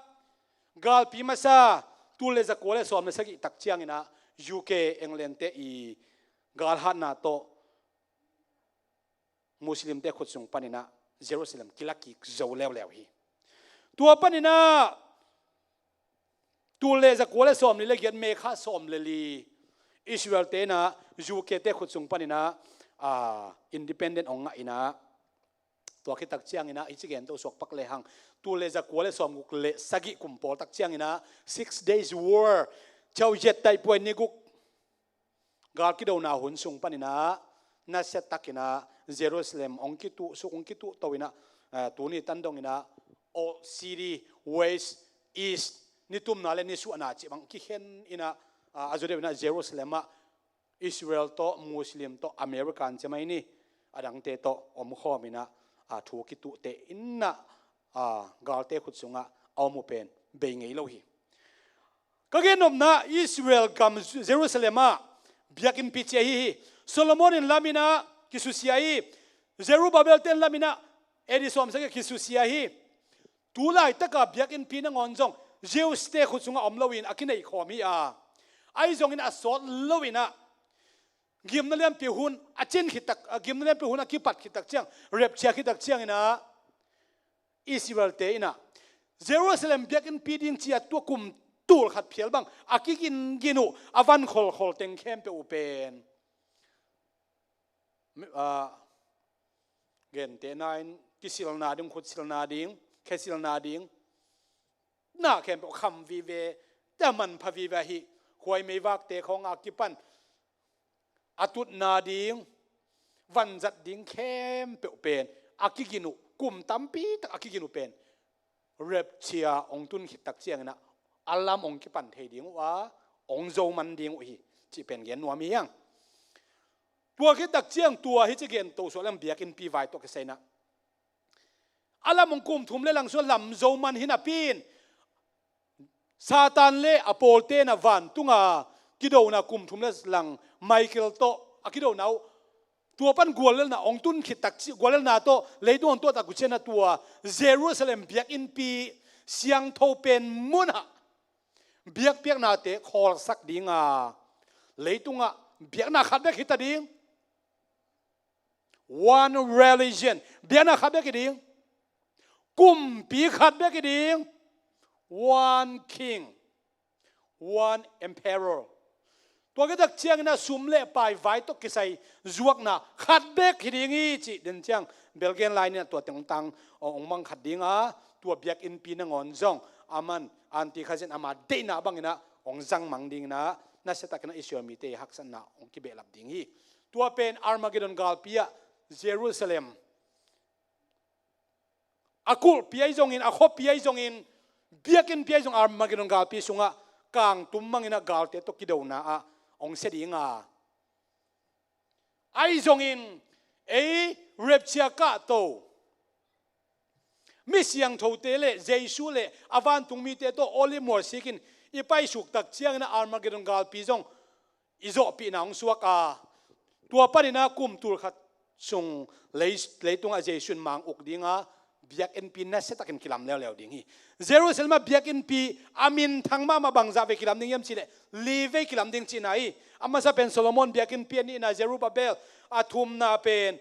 galpi masa tul le zakua le sawm le sagih tak ciangin ah U K, England-te i galhatna tawh Muslim-te khut sung panin ah Jerusalem kila kik zo leuleu hi. Tua panin ah tul le zakua le sawmli le giat, May kha sawm le li, Israel-te in ah U K-te khut sung panin ah, ah, independent hong ngah in ah, tua khit tak ciangin ah hici gento suak pak lehang, tul le zakua le sawmguk le sagih kum pawl tak ciangin ah Six Days War, Caujet Taihpuai ni guk gal kidona hun sung panin ah nasia takin ah Jerusalem hong kituh suk, hong kituh to in ah, ah, tuni tan dongin ah Old City, West, East, ni tumna le ni suahna cih bang kikhen in ah, ah, a zaw deuh in ah Jerusalem ah Israel tawh, Muslim tawh, American cih mai ni, a dangte tawh omkhawm in ah, ah, thu kituhte in ah, ah, galte khut sungah a om uh pen bei ngei lo hi. Ka gennopna, Israel gam Jerusalem ah biakinnpi ci ahi hi. Solomon in lam in ah kisusia hi. Zerubbabel-te in lam in ah A D sawmsagih kisusia hi. Tu laitaka biakinnpi nangawn zong Jews-te khut sungah om loin a kineihkhawm hi a, ahi zongin a sawt loin ah gimna lianpi hun a cin khit tak, a gimna lianpi hun a kipat khit tak ciang, rapture khit tak ciangin ah Israel-te in ah Jerusalem biakinnpi ding ci-a tua kum tul khat phial bang a kigingin uh, a van kholkhol teng khempeuh uh pen, ah, gentehna in kisilna ding, khutsilna ding, khesilna ding, na khempeuh kham vive, tua manpha vive ahi, huai meivakte khawng a kipan a tutna ding, vanzat ding khempeuh pen a kigin uh, kum tampi tak a kigin uh pen rapture hong tun khit tak ciangin ah a lam hong kipan thei ding uh a, hong zo man ding uh hi, cih pen gen nuam hi hang. Tua khit tak ciang tua hici gento suak leng biakinnpi vai tawh kisai in ah a lam hong kum thum le lang sung lam zo man hi napi in, Satan le a pawlte in ah vantunga kidona kum thum le lang Michael tawh a kidona uh, tua pan guallelhna hong tun khit tak ci, guallelhna tawh leitung hong tuah tak uh ciangin ah tua Jerusalem biakinnpi siangtho pen munah biakpiaknate khawlsak ding a, leitungah biakna khat bek hi ta ding. One religion. Biakna khat bek hi ding. Kumpi khat bek hi ding. One king. One emperor. Tua khit tak ciangin ah sum le pai vai tawh kisai zuakna khat bek hi ding hi cih den ciang bel gen lai ni, tua teng tang hong mang khat ding a, tua biakinnpi nangawn zong aman anti kha zen, ama deihna bangin ah hong zang mang dingin ah nasia takin ah Israel mite i haksatna hong kibehlap ding hi. Tua pen Armageddon galpi ah Jerusalem, a kulhpi ahi zongin, a khuapi ahi zongin, biakinnpi ahi zong, Armageddon galpi sungah kangtum mangin ah galte tawh kidona ah hong sia ding a, ahi zongin ei rapture kahto mi siangthote le Jesu le a vantung mite tawh Olive mual sikin i paisuk tak ciangin ah Armageddon galpi zong i zawhpihna hong suak a, tua panin ah kum tul khat sung lei, leitungah Jesu in mang uk ding a, biakinnpi nasia takin kilam leuleu ding hi. Jerusalem ah biakinnpi a minthang mahmah bangzah vei kilam ding hiam cih leh li vei kilam ding cihna hi. A masa pen Solomon biakinnpi a nihna Zerubbabel, a thumna pen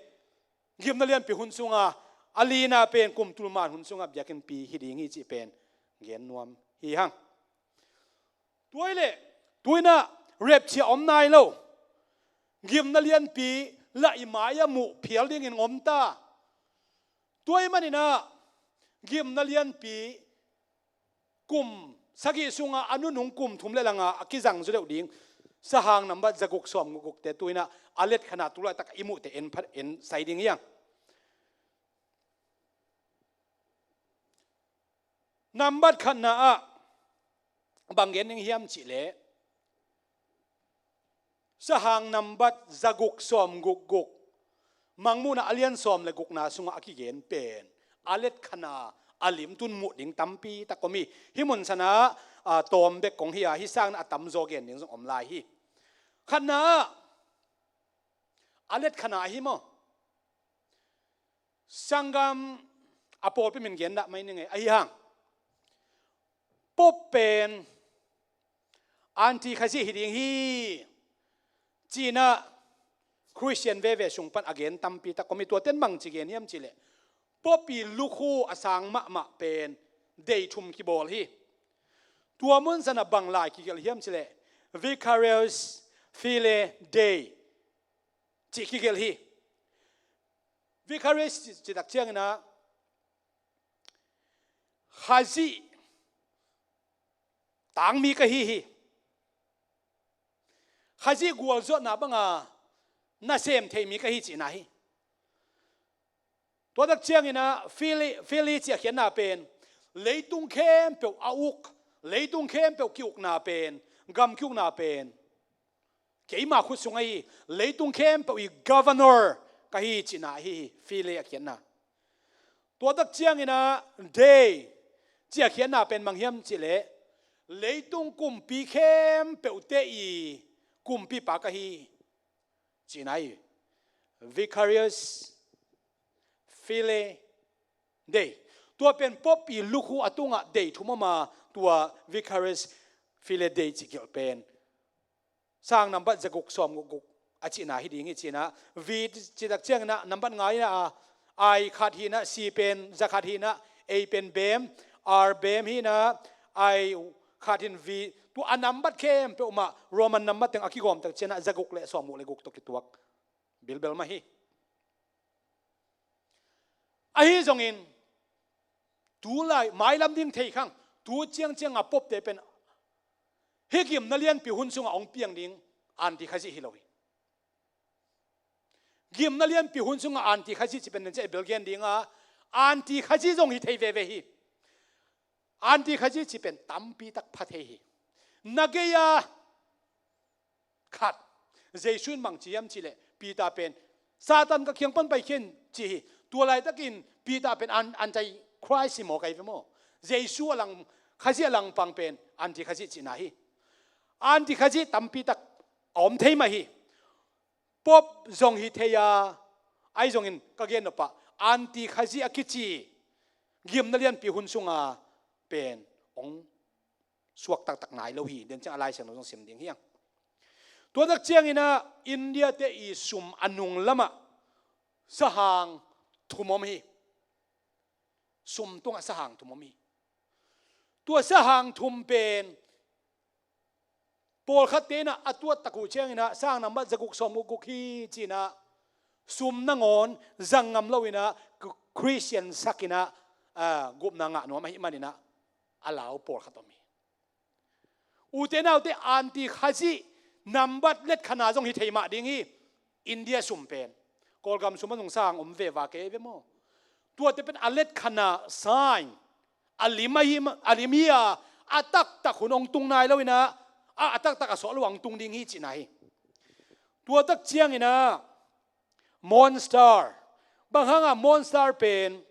gimna lianpi hun sunga, a lina pen kum tul man hun sunga biakinnpi hi ding hi cih pen gen nuam hi hang. Tua hi leh, tu in ah rapture om nai lo. Gimna lianpi lah i mai-ah muh phial dingin om ta. Tua ahih manin ah gimna lianpi kum sagih sunga a nunung kum thum le langa a kizang zaw deuh ding sahang nambat zaguk sawmguk gukte tu in ah a let khatna tu laitak i muhte en phat, en sai ding hi hang. Nambat khatna ah bang gen ding hiam cih leh, sahang nambat zaguk sawmguk guk, Mangmuhna a lian sawm le gukna sungah a kigen pen a let khatna a limtun muh ding tampi tak om hi. Hih mun sanah, a, tawm bek kong hi a, hih sangin a tamzaw gen ding zong om lai hi. Khatna ah, a let khatna ahi maw? Sanggam, a pawlpi min gen dah mai ning e. Ahi hang Pope pen anti-Khazih hi ding hi, ci-in ah Khristian veve sung pan a gen tampi tak om hi. Tua ten bang ci gen hiam cih leh, Pope ii lukhu a sang mahmah pen dei thum kibawl hi. Tua mun san ah bang lai kigelh hiam cih leh, Vicarius Filii Dei cih kigelh hi. Vicarius cih, cih tak ciangin ah Khazih tangmi ka hi hi. Khazih gualzawhna banga nasem thei mi ka hi cihna hi. Tua tak ciangin ah Filii, Filii cih a khiatna pen leitung khempeuh a uk, leitung khempeuh ki-ukna pen, gam ki-ukna pen keima khut sung ahi, leitung khempeuh ii governor ka hi cihna ahi hi, Filii a khiatna. Tua tak ciangin ah Dei cih a khiatna pen bang hiam cih leh, leitung kumpi khempeuhte ii kumpipa ka hi cihna hi. Vicarius Filii Dei. Tua pen Pope ii lukhu a tungah dei thum om a, tua Vicarius Filii Dei cih gelh pen sang nambat zaguk sawmguk guk a cihna hi ding hi, ci-in ah, V cih tak ciangin ah nambat nga in ah, I khat hi-in ah, C pen za khat hi-in ah, A pen bem, R bem hi-in ah, I khat hi-in V, tua a nambat khempeuh mah Roman nambat teng a kigawm tak ciangin ah zaguk le sawmguk le guk tawh kituak bilbel mah hi. Ahi zongin, tu lai, mailam ding thei khang, tu ciangciang a Pope-te pen hih gimna lianpi hun sungah hong piang ding anti-Khazih hi lo hi. Gimna lianpi hun sungah anti-Khazih cih pen den ciang i bel gen ding a, anti-Khazih zong hi thei veve hi. Anti-Khazih cih pen tampi tak pha thei hi. Na gei-a khat, Jesu in bang ci hiam cih leh, Peter pen, Satan ka kiang pan paikhia in, ci hi. Tua laitakin Peter pen an-, anti-Christ hi maw, ka hi ve maw? Jesu a lang, Khazih a langpang pen anti-Khazih cihna hi. Anti-Khazih tampi tak a om thei mah hi. Pope zong hi thei a, ahi zongin ka gen nop ah anti-Khazih a kici gimna lianpi hun sunga pen hong suak taktak nai lo hi. Den ciang a Lai Siangtho zong sim ding hi hang. Tua tak ciangin ah India-te ii sum a nung lamah sahang thum om hi. Sum tungah sahang thum om hi. Tua sahang thum pen pawlkhatte in ah a tuat tak uh ciangin ah sang nambat zaguk sawmguk guk hi ci-in ah sum nangawn zang ngam lo-in ah Khristian sak in ah, ah, gupna ngah nuam ahih manin ah a lau pawlkhat om hi. Ute naute, anti-Khazih nambat let khatna zong hi thei mah ding hi. India sum pen Kawlgam sum a zong sang om veva kei ve maw? Tuate pen a let khatna sign, a lim ahi ma-, a lim hi a, a taktak hun hong tung nai lo-in ah, a, a taktak a sawh lo hong tung ding hi cihna hi. Tua tak ciangin ah Morning Star, bang hanga Morning Star pen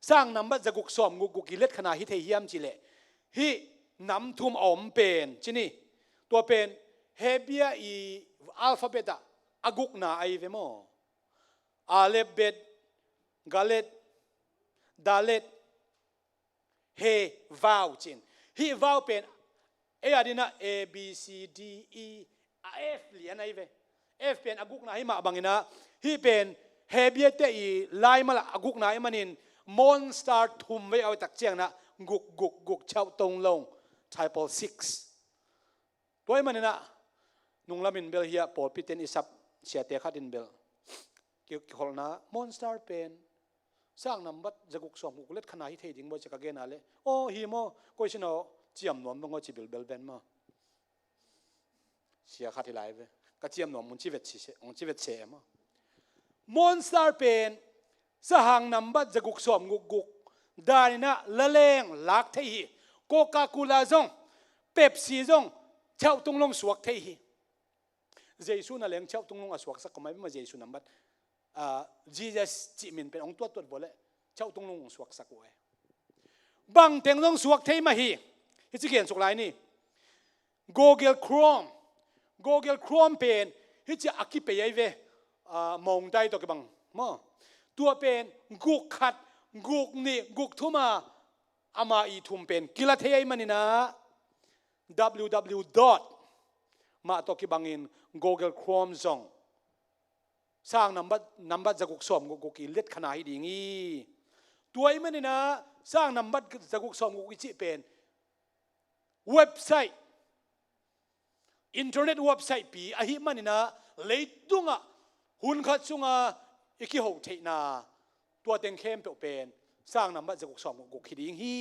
sang nambat zaguk sawmguk guk ii let khatna hi thei hiam cih leh, hih nam thum a om pen ci ni. Tua pen Hebrew ii alphabet ah a gukna ahi ve maw? Aleph, Bet, Dalet, Dalet, He, Vau ci-in. Hih Vau pen ei adingin ah A, B, C, D, E, a F lian ahi ve. F pen a gukna hi mah bangin ah, hih pen Hebrew-te ii laimal ah a gukna ahih manin Morning Star thum vei a om tak ciangin ah guk, guk, guk, Chau Tong Long, triple six. Tua ahih manin ah nunglamin bel hih a pawlpite in i sap siate khat in bel ki-, kikholhna Morning Star pen sang nambat zaguk sawmguk let khatna hi thei ding bawi ci ka gen a leh, aw hi maw, koi sin aw, ciam nuam dong aw ci bilbel ven maw? Sia khat hi lai ve. Ka ciam nuam, hong ci vet se, hong ci vet se maw? Morning Star pen sahang nambat zaguk sawmguk guk dan in ah laleng lak thei hi. Coca-Cola zong, Pepsi zong, Chau Tong Long suak thei hi. Jesu na leng Chau Tong Long a suaksak kha mah ve maw, Jesu nambat, ah, Jesus cih min pen hong tuattuat vua leh Chau Tong Long hong suaksak uh e. Bangteng zong suak thei mah hi. Hih ci gen suk lai ni. Google Chrome. Google Chrome pen hih ci a kipei ahi ve. Ah, mawngdai tawh kibang maw? Tua pen guk khat guk nih, guk thum a, ama i thum pen kila thei ahih manin ah, W W W dot mah tawh kibangin Google Chrome zong sang nambat, nambat zaguk sawm guk guk i let khan a hi ding hi. Tua ahih manin ah sang nambat zaguk sawm guk i cih pen website, internet website pi ahih manin ah, leitungah hun khat sungah i kiho theihna, tua teng khempeuh pen sang nambat zaguk sawm guk guk hi ding hi.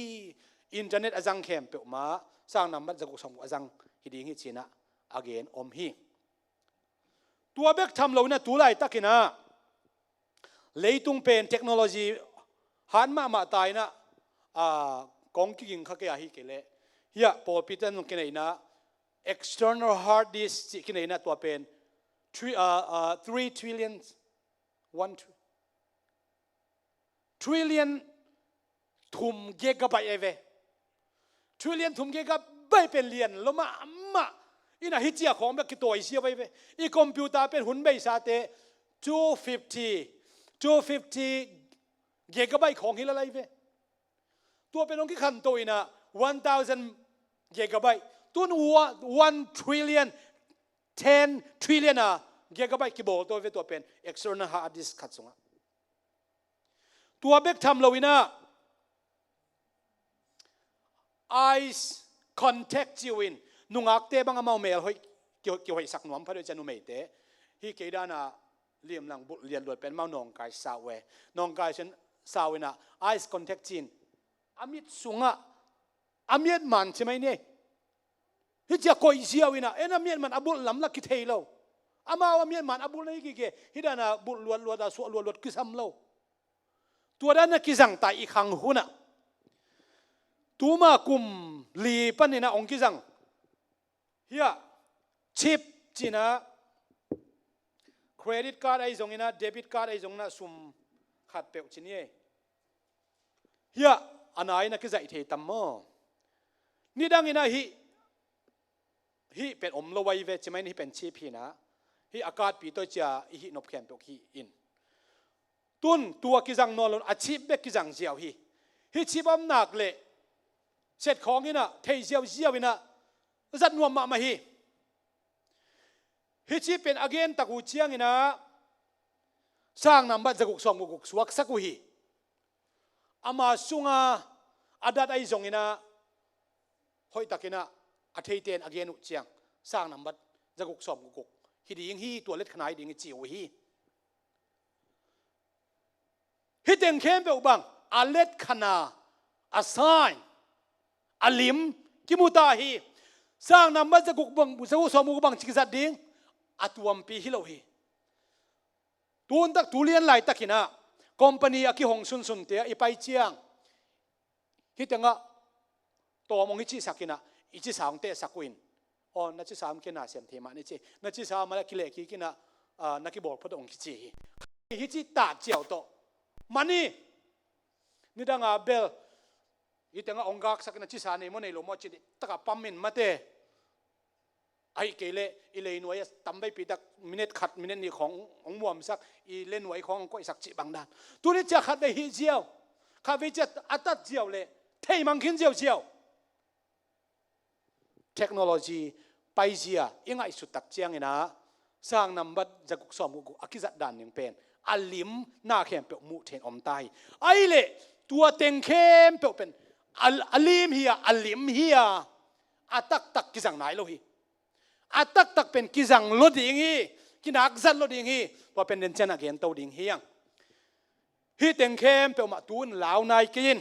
Internet a zang khempeuh mah sang nambat zaguk sawm guk a zang hi ding hi ci-in ah a gen om hi. Tua bek tham loin ah tu laitakin ah leitung pen technology hat mahmah ta in ah, a, kong kiging kha kei a, hi kei leh, hiah pawlpi ten zong kinei in ah, external hard disk cih kinei in ah, tua pen three, a, a, three trillion, one tr-, trillion thum gigabyte ahi ve. Trillion thum gigabyte pen lian lo mahmah. In ah hih ciang khawng bek kitawi ziau ahi ve. I computer pen hun beisate two fifty, two fifty gigabyte khawng hi lel ahi ve. Tua pen hong kikhanto in ah one thousand gigabyte. Tun one, one trillion, ten trillion a gigabyte kibawl to ve, tua pen external hard disk khat sungah. Tua bek tham loin ah, eye contact ci-in, nungakte bang amau mel hoih, ki-, kihoihsak nuam phot uh ci-a, numeite. Hih kei dan a limlang bulh lian luat pen amau nawngkai sau e. Nawngkai sau in ah, eye contact ci-in, a mit sungah, a miatman ci mai ni. Hih ciang koih ziau in ah, en a miatman a bulh lam lah kithei lo. Amau a miatman a bulh na hi gige, hih dan a bulh luatluat a suah luatluat kisam lo. Tua dan a kizang ta i khang hun ah, tuma kum li panin ah hong kizang, hiah chip ci-in ah, credit card ahi zongin ah, debit card ahi zongin ah, sum khat peuh ci ni e. Hiah a nai in ah kizaih thei tam maw? Nidangin ah hih, hih pen om lo ahi ve, ci mai ni, hih pen chip hi in ah, hih a card pi tawh ci-a i hih nop khempeuh hih in. Tun tua kizang nawn lo-in a chip bek kizang ziau hi. Hih chip a om nak leh set khawng in ah thei ziauziau in ah, zat nuam mahmah hi. Hih chip pen a gen tak uh ciangin ah sang nambat zaguk sawm guk guk suaksak uh hi. Ama sunga a dat ahi zongin ah, hoihtakin ah a theite in a gen uh ciang sang nambat zaguk sawm guk guk hi ding hi, tua let khan a hi ding hi ci uh hi. Hih teng khempeuh bang a let khan a, a sign, a lim kimu ta hi. Sang nambat zaguk bang, zaguk sawm guk bang ci kizat ding, a tuampi hi lo hi. Tun tak tu lian laitakin ah company a kihong sunsunte ah i pai ciang, hih tengah tawm hong i cihsak in ah, i cisa hong tehsak uh in, aw, na cisa om kei, na sem thei mah ni ci. Na cisa om a leh kileh kik in ah, ah, na kibawl phot uh hong kici hi. Hih cih tak ziau tawh, mani, nidang a bel hih tengah hong gaksak in ah, cisa nei maw nei lo maw ci-in tak a pam in mate. Ahih kei leh i leinuai ah tamveipi tak minute khat, minute nih khawng hong muamsak, i leinuai khawng hong koihsak cih bang dan. Tuni ciang khatvei hih ziau, khatvei ciang a tat ziau leh theimang khin ziauziau. Technology paizia i ngaihsut tak ciangin ah, sang nambat zaguk sawm guk guk a kizat dan ding pen a limna khempeuh muh theih in om ta hi. Ahih leh tua teng khempeuh pen a, a lim hi a, a lim hi a, a taktak kizang nai lo hi. A taktak pen kizang lo ding hi, kinak zat lo ding hi. Tua pen den ciang a gen to ding hi hang. Hih teng khempeuh mah tu-in lau nai kei in,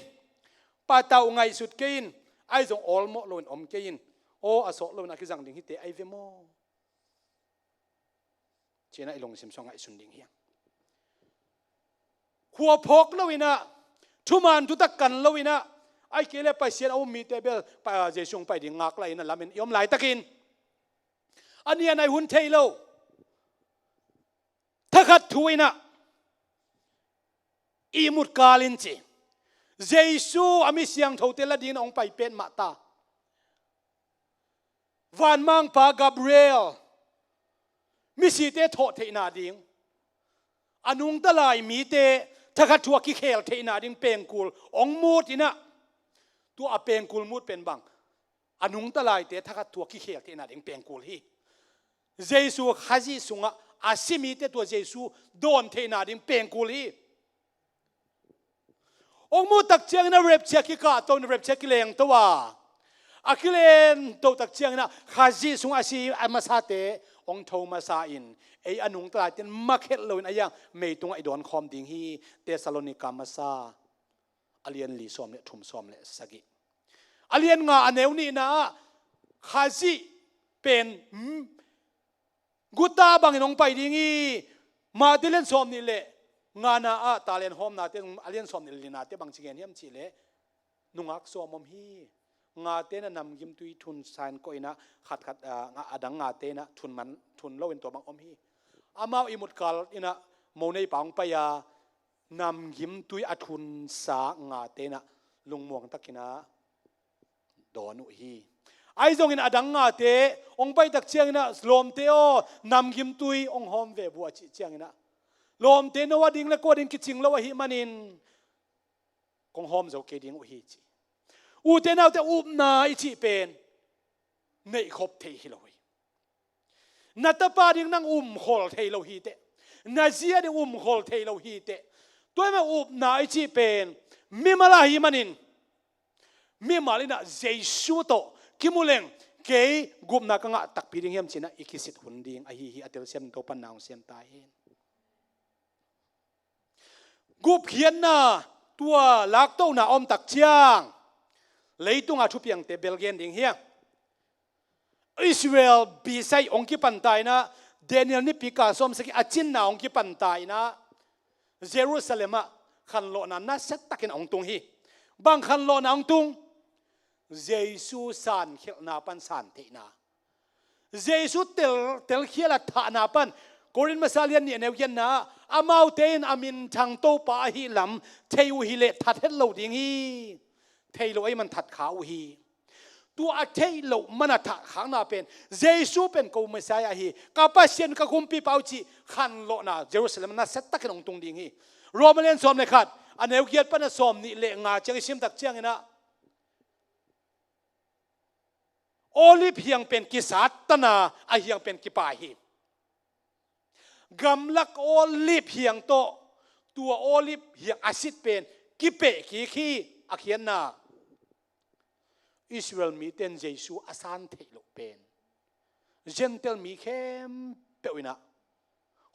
patauh ngaihsut kei in, ahi zong awlmawh loin om kei in. Aw, a sawt loin a kizang ding hite ahi ve maw, ci-in ah i lungsim sung ngaihsun ding hi hang. Khua phawk loin ah, thuman thutak kan loin ah, ahih kei leh Pasian a um mite bel, pa, Jesu hong pai ding ngaklah in ah lamen i om laitakin, a nian a hun thei lo, thakhat thu in ah ihmut kal in ci, Jesu a mi siangthote la dingin hong pai petmah ta. Vanmangpa Gabriel, misite thawh theihna ding, a nungta lai mite thakhat thu a kikhel theihna ding pengkul hong mut inah, tua a pengkul mut pen bang, a nungta laite thakhat thu a kikhel theihna ding pengkul hi. Jesu Khazih sungah a si mite tua Jesu dawn theihna ding pengkul hi. Hong muh tak ciangin a rapture kikahto in, rapture kilengto a, a kilengto tak ciangin ah Khazih sungah a si a masate hong tho masa in, ei a nungta laite in makhet loin a iang meitungah i dawnkhawm ding hi. Thessalonika masa a lian li sawm le thum, sawm le sagih, a lian nga a neu nihna ah Khazih pen, hmm, guta bangin hong pai ding hi. Mate lian sawm nih le ngana ah talent hawmnate, a lian sawm nih le linate bang ci gen hiam cih leh, nungak sawm om hi. Ngate inah namgimtui thunsa in koih inah khatkhat, ah, a dang ngate inah thun man, thun loin tua bang om hi. Amau ihmut kal inah mo neipa hong pai a, namgimtui a thunsa ngate inah lungmuang takin ah dawn uh hi. Ahi zongin a dang ngate hong pai tak ciangin ah, lawmte aw, namgimtui hong hawm ve uh a cih ciangin ah, lawmte, no a ding le kua ding kicing lo ahih manin kong hawm zo kei ding uh hi, ci. Ute naute, upna i cih pen neihkhop thei hi lo hi. Na tapa ding nang umkhol thei lo hi teh. Na zi a ding umkhol thei lo hi teh. Tua ahih manin upna i cih pen mimal ahih manin, mimal inah Jesu tawh kimu leng kei gupna ka ngah takpi ding hiam ci inah i kisit hun ding ahi hi. A telsiam in Topa'n na hong siam ta hen. Gupkhiatna, tua laktohna a om tak ciang leitunga thupiangte bel gen ding hi hang. Israel bisai hong kipan ta inah, Daniel nipi kal sawm sagih a cinna hong kipan ta inah, Jerusalem ah khanlawhna nasia takin hong tung hi. Bang khanlawhna hong tung? Jesu sankhialhna pan santheihna. Jesu tel, telkhial a thahna pan, Korin masa lian nih a neu giatna ah, amaute in a minthang Topa ahih lam thei uh hileh that het lo ding hi. Thei lo ahih man that kha uh hi. Tua a theih loh man a thahkhakna pen, Jesu pen ko Messiah hi, ka Pasian, ka Kumpipa uh cih khanlawhna Jerusalem nasia takin hong tung ding hi. Roma lian sawm le khat a neu giat pan a sawm nih le nga ciang i sim tak ciangin ah, Olive hiang pen kisat tan a, a hiang pen kipai hi. Gamlak olive hiang tawh tua olive hiang a sit pen kipeh kik hi. A khiatna, Israel mite in Jesu a san theih loh pen Gentile mi khempeuh in ah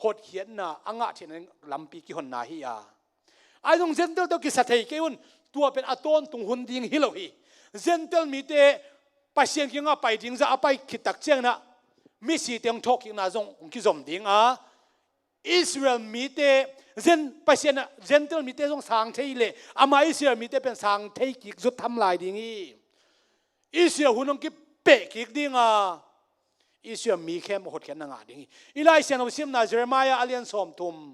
hotkhiatna a ngah theihna lampi kihonna hi a. Ahi zong Gentile tawh kisa thei kei un, tua pen a tawntung hun ding hi lo hi. Gentile mite Pasian kiangah pai ding zah a pai khit tak ciangin ah misite hong thawhkikna zong hong kizom ding a, Israel mite, Gen-, Pasian ah Gentile mite zong sang thei leh ama Israel mite pen sang thei kik zut tham lai ding hi. Israel hun hong kipeh kik ding a, Israel mi khempeuh hotkhiatna ngah ding hi. I Lai Siangtho simna Jeremiah a lian sawmthum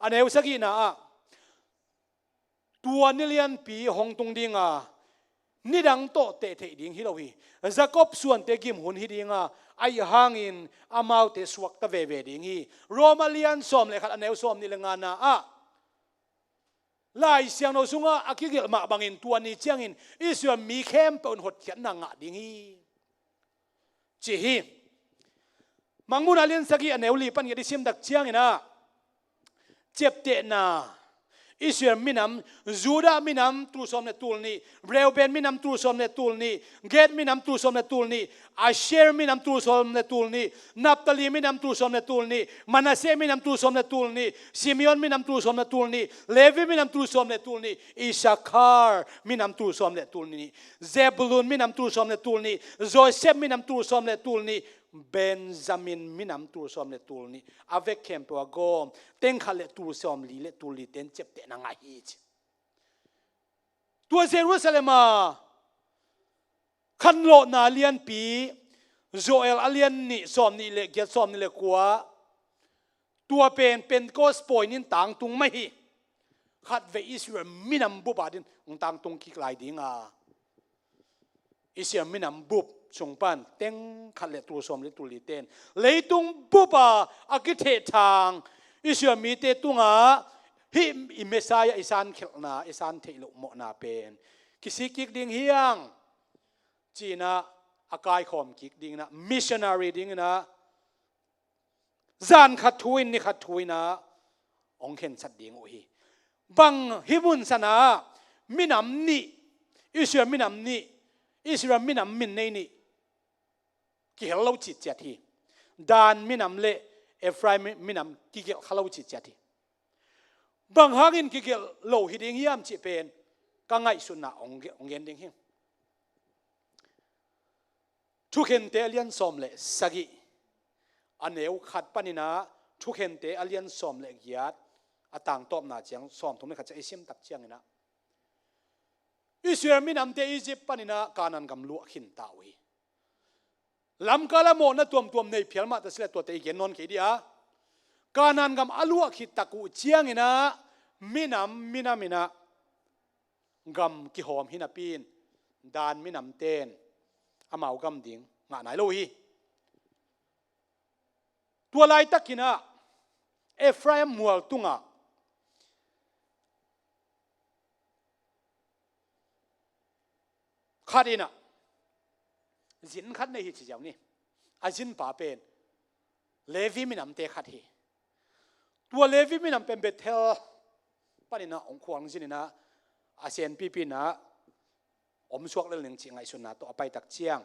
a neu sagihna ah, tua ni lianpi hong tung ding a, nidang tawh teh theih ding hi lo hi. Jakob suante gim hun hi ding a, ahih hangin amaute suakta veve ding hi. Roma lian sawm le khat a neu sawm nih le ngana ah, Lai Siangtho sungah a kigelh mah bangin tua ni ciangin Israel mi khempeuh in hotkhiatna ngah ding hi, ci hi. Mangmuhna lian sagih a neu li pan ngiat i sim tak ciangin ah, ciaptehna, Israel minam, Judah minam tul sawm le tul nih, Reuben minam tul sawm le tul nih, Gad minam tul sawm le tul nih, Asher minam tul sawm le tul nih, Naphtali minam tul sawm le tul nih, Manasseh minam tul sawm le tul nih, Simeon minam tul sawm le tul nih, Levi minam tul sawm le tul nih, Issachar minam tul sawm le tul nih, Zebulun minam tul sawm le tul nih, Joseph minam tul sawm le tul nih, Benjamin minam tul sawm le tul nih, a vek khempeuh a gawm teng khat le tul sawm li le tul li ten ciaptehna ngah hi, ci. Tua Jerusalem a khanlawhna lianpi, Joel a lian nih sawm nih le giat, sawm nih le kua, tua pen Pentecost point in tangtung mah hi. Khatvei Israel minam bup a ding hong tangtung kik lai ding a, Israel minam bup sung pan teng khat le tul sawm le tul li ten leitung bup a a kithehthang Israel mite tungah hih i Messiah i san khelhna, i san theih loh mawhna pen kisik kik ding hi hang, ci-in ah a kaikhawm kik dingin ah, missionary dingin ah zan khat thu in, ni khat thu in ah hong khensat ding uh hi. Bang hih mun sanah minam nih, Israel minam nih, Israel minam min nei nih kihel lo citciat hi. Dan minam le Efraim minam kigelh kha lo citciat hi. Bang hangin kigelh lo hi ding hiam cih pen ka ngaihsutna hong ge-, hong gen ding hi. Thukhente a lian sawm le sagih, a neu khat panin ah Thukhente a lian sawm le giat, a tangtawpna ciang sawmthum le khat ciang i sim tak ciangin ah, Israel minamte Egypt panin ah Kanaan gam luah khinta uh hi. Lamkal ah mawhna tuamtuam nei phial mah ta sileh tuate i gen nawn kei dih a, Kanaan gam a luah khit tak uh ciangin ah minam, minam in ah gam kihawm hi napi in Dan minamte in amau gam ding ngah nai lo hi. Tua laitakin ah Efraim mual tungah khat in ah zin khat nei hi ci ziau ni. A zinpa pen Levi minamte khat hi. Tua Levi minam pen Bethel panin ah hong khuang zin in ah a senpipi in ah om suak lel ning cih ngaihsutna tawh a pai tak ciang,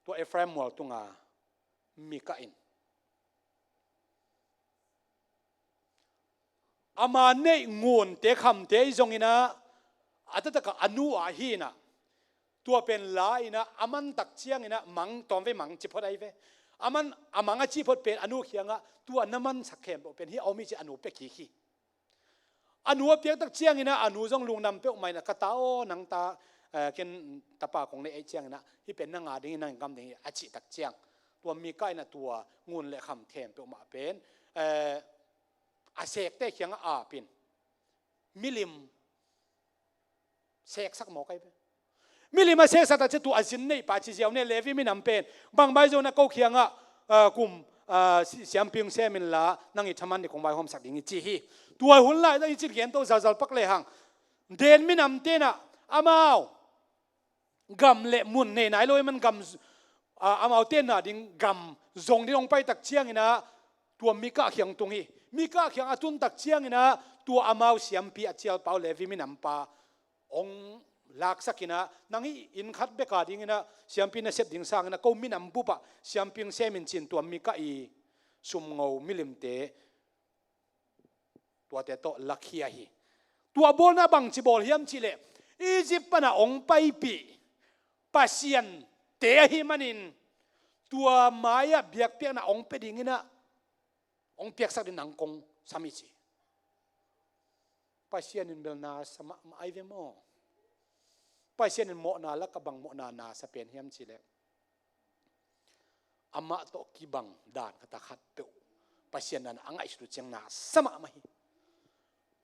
tua Efraim mual tunga Mikah in ama neih ngunte khamte i zongin ah, a taktak ah a nu ah hi in ah, tua pen la in ah a man tak ciangin ah, mang, tawmvei mang ci phot ahi ve. A man, a mang a cih phot pen a nu kiangah, tua na mansak khempeuh pen hih a om hi ci a nu pia kik hi. A nu a piak tak ciangin ah, a nu zong lungdam peuhmah in ah, ka ta aw, nang ta, eh, ken tapa kong neih ahih ciangin ah, hih pen nang a ding hi, nang gam ding hi a cih tak ciang, tua Mikah in ah tua ngun le kham khempeuh mah pen, eh, a sekte kiangah ap in milim seksak mawk ahi ve. Milim a seksak tak ciang tua a zin neihpa ci ziau ni, Levi minam pen. Bang bai zong na ko kiangah, ah, kum, ah, si-, siampi hong sem inla, nang i thaman ding kong vaihawmsak ding hi ci hi. Tua hun lai zong i cih gen to zalzal pak lehang, Dan minamte in ah amau gam le mun nei nai lo ahih man gam, ah, amau tenna ding gam zong ding hong pai tak ciangin ah, tua Mikah kiang tung hi. Mikah kiang a tun tak ciangin ah, tua amau siampi a cialpa uh Levi minampa hong laksak in ah, nang hih inn khat bek a dingin ah siampi na sep ding sangin ah, ko minam bup ah siampi hong sem in ci-in tua Mikah i sumngo milimte tuate tawh lakhia hi. Tua bawlna bangci bawl hiam cihleh, Egypt pan a hong paipih pasiante ahih manin, tua mai-ah biakpiakna hong pia dingin ah, hong piaksak ding nang kong sam hi ci. Pasian in bel na sa mahmah ahi ve maw? Pasian in mawhna lakah bang mawhna na sa pen hiam cihleh, amah tawh kibang dan khat a khat peuh Pasian dan a ngaihsut uh ciang na sa mahmah hi.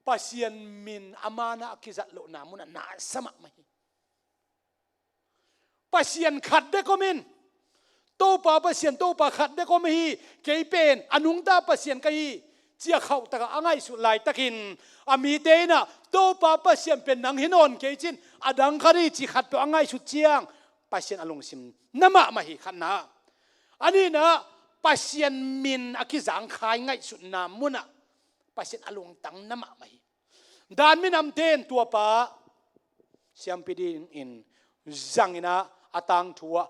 Pasian min a man ah a kizat lohna munah na sa mahmah hi. Pasian khat bek om in, Topa Pasian, Topa khat bek om hi, kei pen a nungta Pasian ka hi, ci-a khauhtak a a ngaihsut laitakin, a mite in ah Topa Pasian pen nang hi nawn kei ci-in, a dang khat hi ci khat peuh a ngaihsut ciang, Pasian a lungsim na mahmah hi, khatna. A nihna, Pasian min a kizangkhai ngaihsutna munah Pasian a lungtang na mahmah hi. Dan minamte in tuapa siampi dingin zangin ah, a tangthu ah,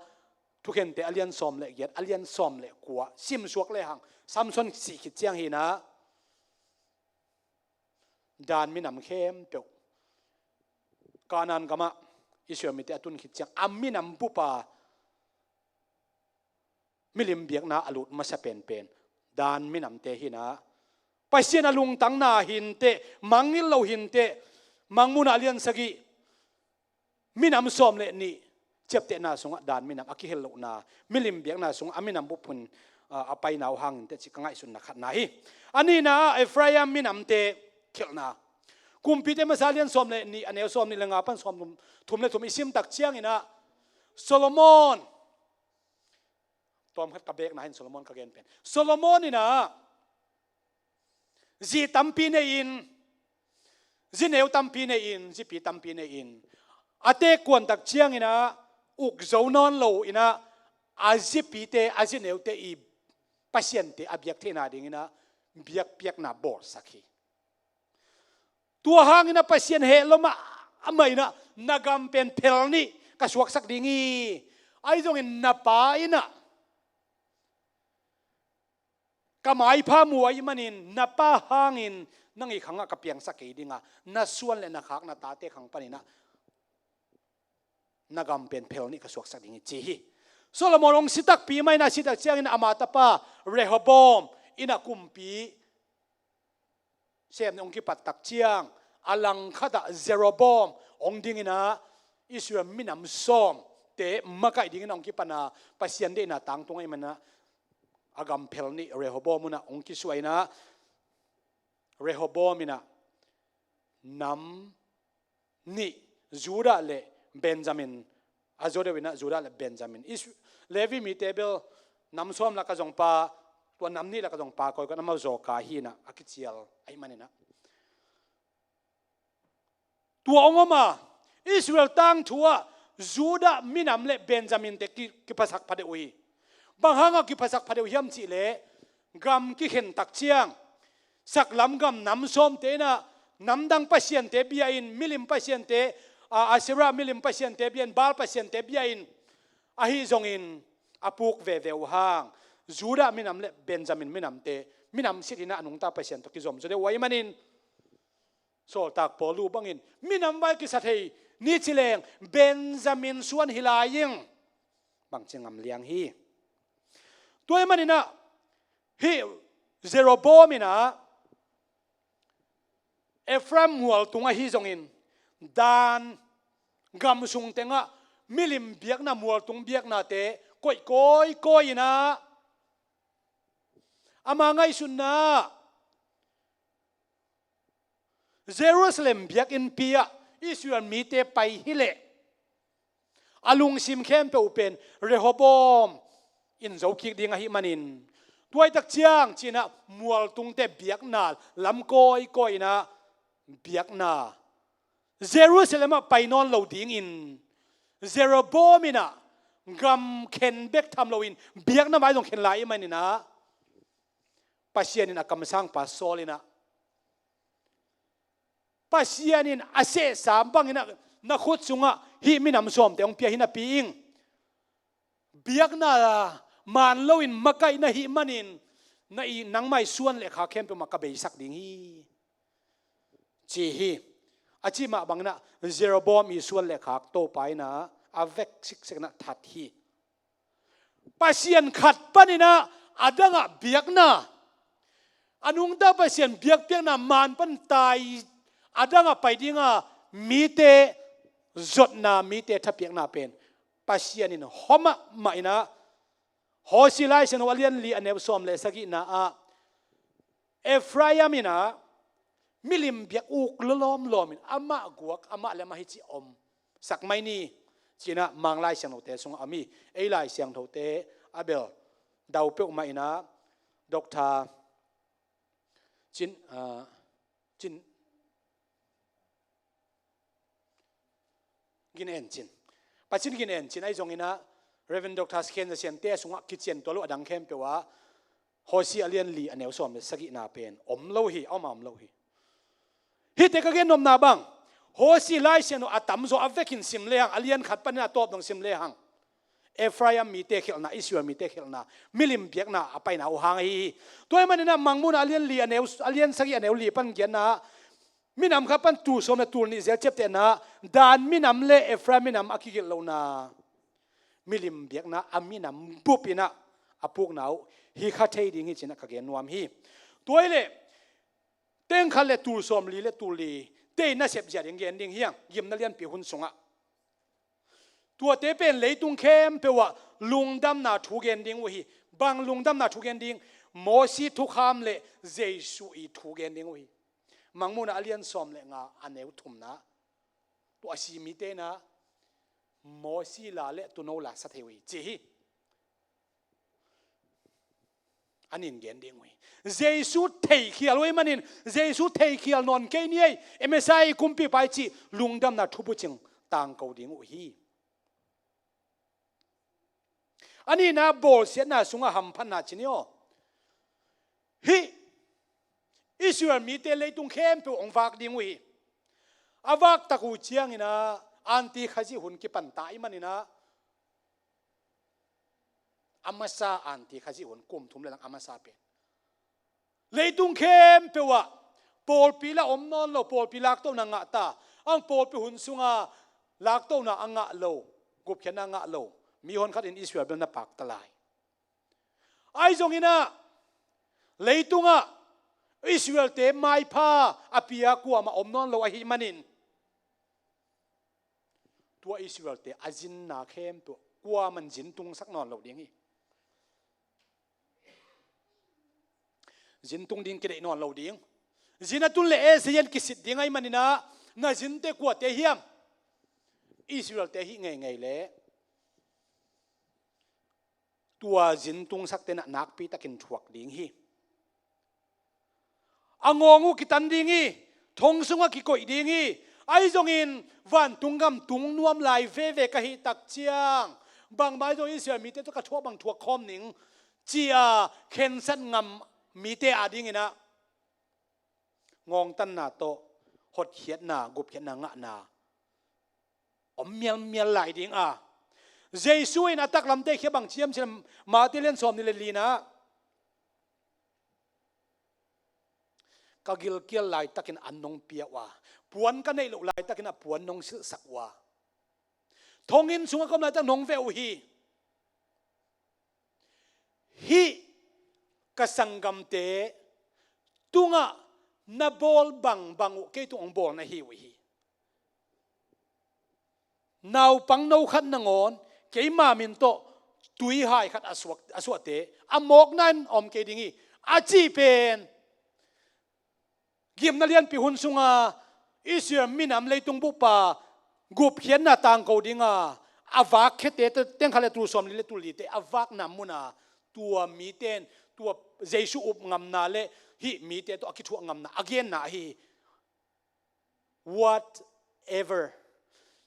Thukhente a lian sawm le giat, a lian sawm le kua simsuak lehang, Samson sih khit ciang hi in ah, Dan minam khempeuh Kanaan gamah Israel mite a tun khit ciang, a minam bup a milim biakna a lut masa penpen Dan minamte hi in ah, Pasian a lungtang na hi inteh, mangngilh lo hi inteh. Mangmuhna a lian sagih, minam sawm le nih ciaptehna sungah Dan minam a kihel lohna, milim biakna sungah a minam bup hun, ah, a paina uh hang inteh ci ka ngaihsutna khatna hi. A nihna ah Efraim minamte khelhna. Kumpite masa a lian sawm le nih, a neu sawm nih le nga pan sawm thum, thum le thum i sim tak ciangin ah, Solomon, tawmkhat ka bekna hi in Solomon ka gen pen. Solomon in ah zi tampi nei-in, zi neu tampi nei-in, zipi tampi nei-in, a teek kuantak ciangin ah uk zo nawn lo in ah, a zipite, a zi neute i pasiante a biak theihna dingin ah biakpiakna bawlsak hi. Tua hangin ah Pasian heh lua mahmah in ah, na gam pen phel nih ka suaksak ding hi. Ahi zongin na pa in ah ka maipha mu ahih manin, na pa hangin nang i khangah ka piangsak kei ding a, na suan le na khak na tate khang panin ah na gam pen phel nih ka suaksak ding hi, ci hi. Solomon hong si takpi mah in ah, si tak ciangin ama tapa Rehoboam in ah kumpi sem nih hong kipat tak ciang, a langkhat ah Jeroboam hong ding in ah Israel minam sawmte makaih dingin ah hong kipan a, Pasian deihna tangtung ahih manin ah a gam phel nih Rehoboam un ah hong kisuah in ah, Rehoboam in ah nam nih, Judah le Benjamin, a zo deuh in ah Judah le Benjamin. Is-, Levi mite bel nam sawm lak ah zong pa, tua nam nih lak ah zong pa kawikawi in amau zawka hi in ah a kicial ahih manin ah. Tua hong om a, Israel tangthu ah Judah minam le Benjamin te ki, kiphasak phadeuh uh hi. Bang hangah kiphasak phadeuh hiam cih leh, gam kikhen tak ciang, saklam gam nam sawmte in ah namdang pasiante bia in, milim pasiante, a, Asherah milim pasiante bia in, Baal pasiante bia in, ahi zongin a puk veve uh hang, Judah minam le Benjamin minamte minam sit in ah a nungta Pasian tawh kizom zaw deuh uh ahih manin, Sawltak Paul uh bangin, minam vai kisa thei ni ci leng, Benjamin suan hi lai ing, bangci ngam liang hi. Tua ahih manin ah, hih Jeroboam in ah Ephraim mualtung ahi zongin, Dan gam sung tengah milim biakna, mualtung biaknate koih kawikawi in ah, ama ngaihsutna Jerusalem biakinnpi ah Israel mite pai hileh, a lungsim khempeuh pen Rehoboam in zo kik ding ahih manin, tua ahih tak ciang ci in ah mualtungte biakna lam kawikawi in ah biakna Jerusalem ah pai nawn lo dingin, Jeroboam in ah gam khen bek tham loin biakna vai zong khen lai ahih manin ah, Pasian in a kamsangpa sawl in ah, Pasian in a sehsa bangin ah na khut sungah hih minam sawmte hong pia hi napi ing, biakna man loin makaih na hih manin, na i, nangmah i suan le khak khempeuh mah ka beisak ding hi, ci hi. A cih mah bangin ah Jeroboam i suan le khak Topa in ah a vek siksek in ah that hi. Pasian khat panin ah a dangah biakna, a nungta Pasian biakpiakna man pan tai, a dangah pai ding a mite zotna, mite thapiakna pen Pasian in hawm mahmah in ah, Hosea Lai Siangtho a lian li a neu sawm le sagihna ah, Ephraim in ah milim biak uk lawlawm lawm in, amah guak, amah lem ahi cih om sak mai ni, ci in ah Mang Lai Siangthote sungah om hi. Ei Lai Siangthote a bel dau peuhmah in ah, Doctor Cin, ah, Cin, Gin En Cin. Pa Cin Gin En Cin ahi zongin ah, Reverend Doctor Khen Za Sian te sungah kician tual uh a dang khempeuh ah, Hosea a lian li a neu sawm le sagihna pen om lo hi, a om a om lo hi. Hihte ka gen nopna bang, Hosea Lai Siangtho a tamzaw a vekin sim lehang, a lian khat panin a tawp dong sim lehang, Ephraim mite khelhna, Israel mite khelhna, milim biakna a paina uh hang ahi hi. Tua ahih manin ah Mangmuhna a lian li a neu, a lian sagih a neu li pan giatna ah, minam khat pan tul sawm le tul nih zel ciaptehna, Dan minam le Ephraim minam a kigelh lohna, milim biakna a minam bup in ah a pukna uh hi kha thei ding hi, ci in ah ka gen nuam hi. Tua hi leh, teng khat le tul sawm li le tul li te in nasep zia ding gen ding hi hang, gimna lianpi hun sungah. Tuate pen leitung khempeuh ah lungdamna thu gen ding uh hi. Bang lungdamna thu gen ding? Mosi thukham le Jesu i thu gen ding uh hi. Mangmuhna a lian sawm le nga a neu thumna. Tua a si mite in ah Mosi la le Tuuno la sa thei uh hi, ci hi. a nin gen ding uh hi. Jesu theikhial uh ahih manin, Jesu theikhial nawn kei ni ei, Messiah i kumpipa i cih lungdamna thubucing tangko ding uh hi. A nihna bawlsiatna sungah hamphatna ci ni aw. Hih Israel mite leitung khempeuh hong vak ding uh hi. A vak tak uh ciangin ah Antikhazih hun kipan ta ahih manin ah, a masa Antikhazih hun, kum thum le lang a masa pen, leitung khempeuh ah pawlpi lah om nawn lo, pawlpi laktohna ngah ta. Ang pawlpi hun sungah laktohna a ngah lo, gupkhiatna a ngah lo mihon khat in Israel bel na pak ta lai. Ahi zongin ah leitungah Israel-te maipha a pia kuamah om nawn lo ahih manin, tua Israel-te a zinna khempeuh kuaman zin tungsak nawn lo ding hi. Zin tung ding kideih nawn lo ding. Zin a tun le S A N kisit ding ahih manin ah, na zinte kuate hiam? Israel-te hi ngeingei leh tua zin tungsakte in ah nakpitakin thuak ding hi. A ngawng uh kitan ding hi. Thong sungah kikoih ding hi. Ahi zongin vantung gam tung nuam lai veve ka hih tak ciang, bangmah ahi zong Israel mite tawh ka thuak bang thuak khawm ning, ci-a khensat ngam mite adingin ah ngawngtanna tawh hotkhiatna, gupkhiatna ngahna om mialmial lai ding a. Jesu in a taklamte khia bang ci hiam cih leh, Matthai lian sawmnih le lina, ka gilkial laitakin an nong pia uh a, puan ka neih loh laitakin a puan nong silhsak uh a, thonginn sungah ka om laitak nong veh uh hi. Hih ka sanggamte tungah na bawl bangbang uh kei tung hong bawl na hi uh hi. Naupangno khat nangawn keima min tawh tuihai khat a suak, a suahte a mawkna in a om kei ding hi, a cih pen gimna lianpi hun sunga Israel minam leitung bupa gupkhiatna tangko dinga a vak khiate teng khat le tul sawmli le tul lite a vakna muna tua mite in tua Jesu up ngamna le hih mite tawh a kithuah ngamna a genna ahi hi. Whatever.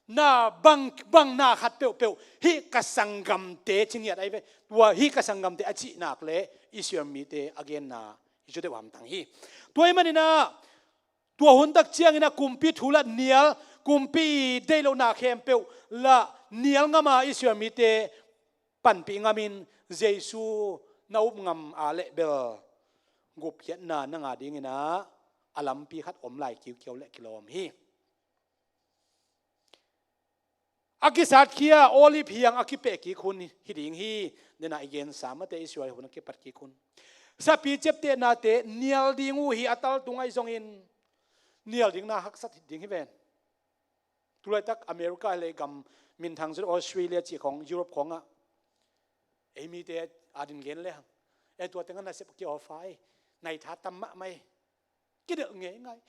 Na bang, bang na khat peuhpeuh, hih ka sanggamte ci ngiat ahi ve. Tua hih ka sanggamte a cih nak le Israel mite a genna hi cu deuh hamtang hi. Tua ahih manin ah, tua hun tak ciangin ah kumpi thu lah nial, kumpi i deih lohna khempeuh lah nial ngam a Israel mite panpih ngamin Jesu na up ngam a leh bel gupkhiatna na ngah dingin ah a lampi khat om lai kiukiau le kilawm hi. A kisatkhia Olive hiang a kipeh kik hun hi ding hi. Dena i gensa mate Israel hun a kipat kik hun. Sapi ciaptehnate nial ding uh hi a tal tung ahi zongin nial ding na haksat ding hi ven. Tulaitak America hi le gam minthang zet Australia cih khawng, Europe khawngah ei mite adin gen le hang, e tua tengah nasep kia awfa ei, naitha tam mahmah ei, kidelh ngeingai.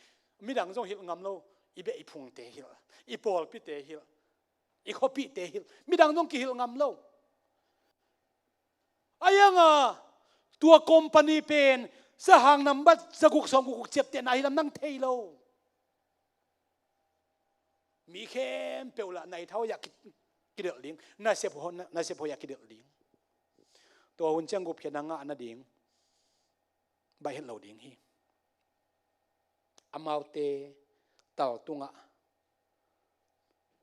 Midang zong hilh ngam lo, i beh i phungte hilh, i pawlpite hilh, i khuapihte hilh, midang zong kihilh ngam lo. A ianga tua company pen sahang nambat zaguk sawmguk ciaptehna hi lam nang thei lo. Mi khempeuh lah naitha hoih ah ki, kidelh ding, nasep hoih, nasep hoih ah kidelh ding. Tua hun ciang gupkhiatna ngah nading baih het lo ding hi. Amaute tal tungah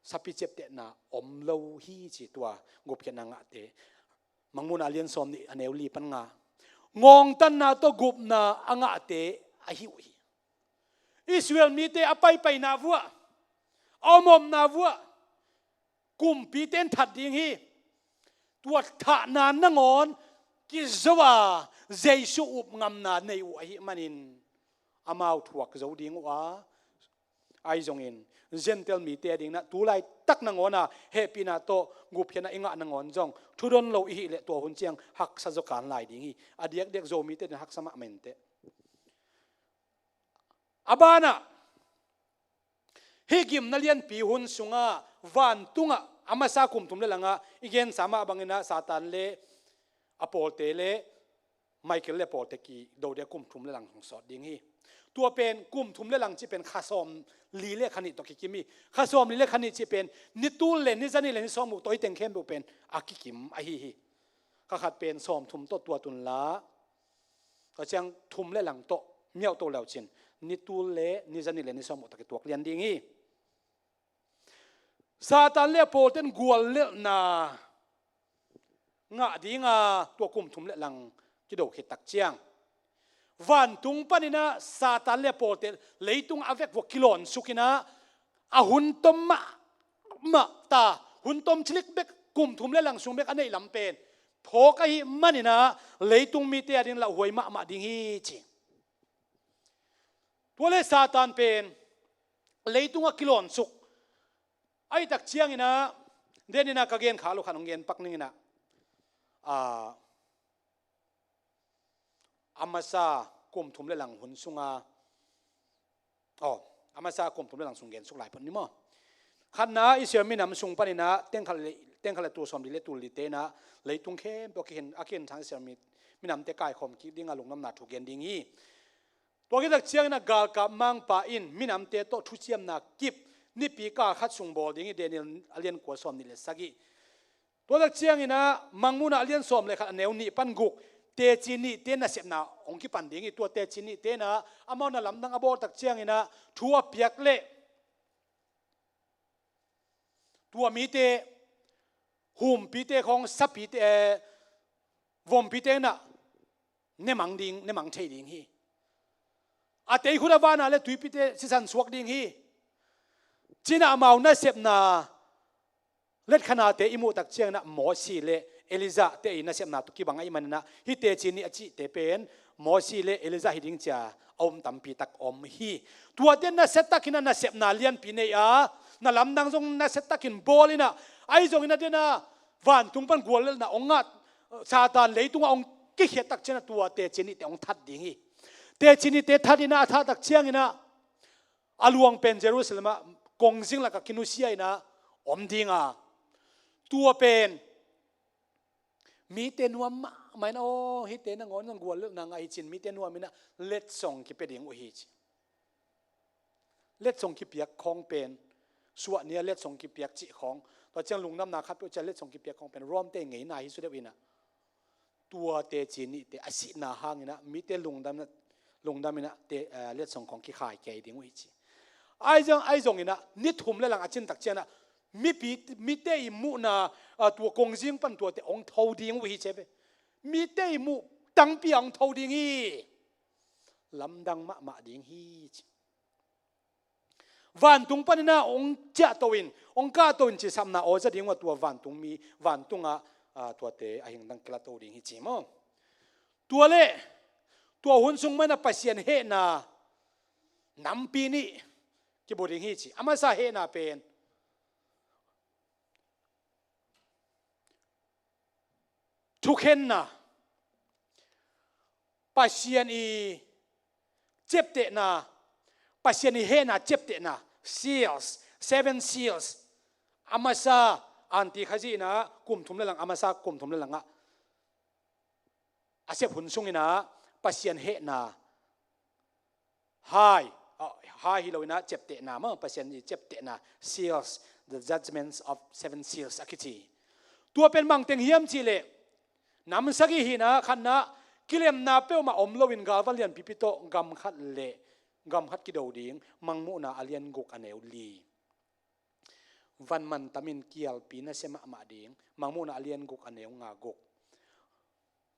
sapi ciaptehna om lo hi ci tua gupkhiatna ngahte. Mangmuhna a lian sawmnih a neu li pan nga. Ngawngtanna tawh gupna a ngahte ahi uh hi. Israel mite a paipaina vuah, a omomna vuah kumpite in that ding hi. Tua thahna nangawn kizo a Jesu up ngamna nei uh ahih manin amau thuak zo ding uh a, ahi zongin Gentile mite a dingin ah tulaitak nangawn a hehpihna tawh gupkhiatna i ngah nangawn zong thudon lo i hih leh tua hun ciang haksa zaw kan lai ding hi. A diakdiak Zomite din haksa mahmah inteh. A banah hih gimna lianpi hun sungah vantungah a masa kum thum le langah i gensa mah bangin ah Satan le a pawlte le Michael le pawlte kido dia kum thum le lang hong sawt ding hi. Tua pen kum thum le lang cih pen kha sawm li le kha nih tawh kikim hi. Kha sawm li le kha nih cih pen ni tul le ni za nih le ni sawmguk tawh i teng khempeuh pen a kikim ahi hi. Kha khat pen sawm thum tawh tuat un la, tua ciang thum le lang tawh miauh to leu cin ni tul le ni za nih le ni sawmguk tawh kituak lian ding hi. Satan le a pawlten guallelhna ngah dinga tua kum thum le lang kido khit tak ciang, vantung paninah Satan le a pawlte leitung a vek vua kilawn sukinah a hun tom mahmah ta, hun tom cilik bek, kum thum le lang sung bek a neih lam pen phawk ahih maninah leitung mite a ding lauhuai mahmah ding hi ci. Tua le Satan pen leitungah kilawn suk. Ahi tak cianginah, deninah ka gen khak lo khan hong gen pak ninginah, a, a masa kum thum le lang hun sunga, aw, a masa kum thum le lang sung gen suk lai phot ni maw? Khatna, Israel minam sung paninah tengkhat le, tengkhat le tul sawm li le tul li tenah leitung khempeuh a kihin, a kihin thang Israel mi, minamte kaikhawm kik dinga lungdamna thu gen ding hi. Tua khit tak cianginah galkap mangpa in minamte tawh thuciamna kip nipi kal khat sung bawl ding hi, Daniel a lian kua sawm nih le sagih. Tua tak cianginah Mangmuhna a lian sawm le khat a neu nih pan guk, teci nihte nasepna hong kipan ding hi. Tua teci nihte inah amau na lamdang a bawl tak cianginah thu a piak leh tua mite, humpite khawng, sapite, eh, vompite inah ne mang ding, ne mang thei ding hi. A teikhun a vana le tuipite sisan suak ding hi. Cinah amau nasepna letkhanate i muh tak cianginah Mosi le Elijah te i nasepna tawh kibang ahih maninah hih teci nih a cihte pen Mosi le Elijah hi ding cia a um tampi tak om hi. Tuate nasiatakinah nasepna lianpi nei a, na lamdang zong nasiatakin bawl inah, ahi zonginah denah vantung pan guallelhna hong ngah, Satan leitungah hong kikhiat tak cianginah tua teci nihte hong that ding hi. Teci nihte that inah a that tak cianginah a luang pen Jerusalem ah kongzing lakah kinusia inah om dinga, tua pen mite nuam mahmah inah, aw, hihte nangawn zong guallelhna ngah hi cin mite nuam inah letsong kipia ding uh hi ci. Letsong kipiak khawng pen, suahni a letsong kipiak cih khawng, tua ciang lungdamna khat peuh ciang letsong kipiak khawng pen Rom te ngeina hi sudeuh inah, tua teci nihte a sihna hanginah mite lungdam inah, lungdam inah te, eh, letsong khawng kikhai kei ding uh hi ci. Ahi zong, ahi zonginah ni thum le lang a cin tak cianginah mipi, mite i muhna, ah, tua kongzing pan tuate hong tho ding uh hi ci ve. Mite i muh tangpi a hong tho ding hi. Lamdang mahmah ding hi ci. Vantung paninah hong ciahto in, hong kahto in ci sapna aw za ding uh a, tua vantung mi, vantungah, ah, tuate a hingdang kilato ding hi ci maw? Tua le, tua hun sung mah inah Pasian hehna nampi nih kibu ding hi ci. A masa hehna pen thukhenna, Pasian i ciaptehna, Pasian i hehna ciaptehna, seals, seven seals. A masa, Anti Khazih inah kum thum le lang, a masa kum thum le langah a sep hun sunginah Pasian hehna hai, ah, hai hi loinah ciaptehna maw, Pasian i ciaptehna, seals, the judgments of seven seals a kici. Tua pen bangteng hiam cihleh, nam sagih hinah, khatna, kilemna peuhmah om loin galvan lianpipi tawh gam khat le gam khat kido ding, Mangmuhna a lian guk a neu li. Van mantamin kialpi nasia mahmah ding, Mangmuhna a lian guk a neu nga guk.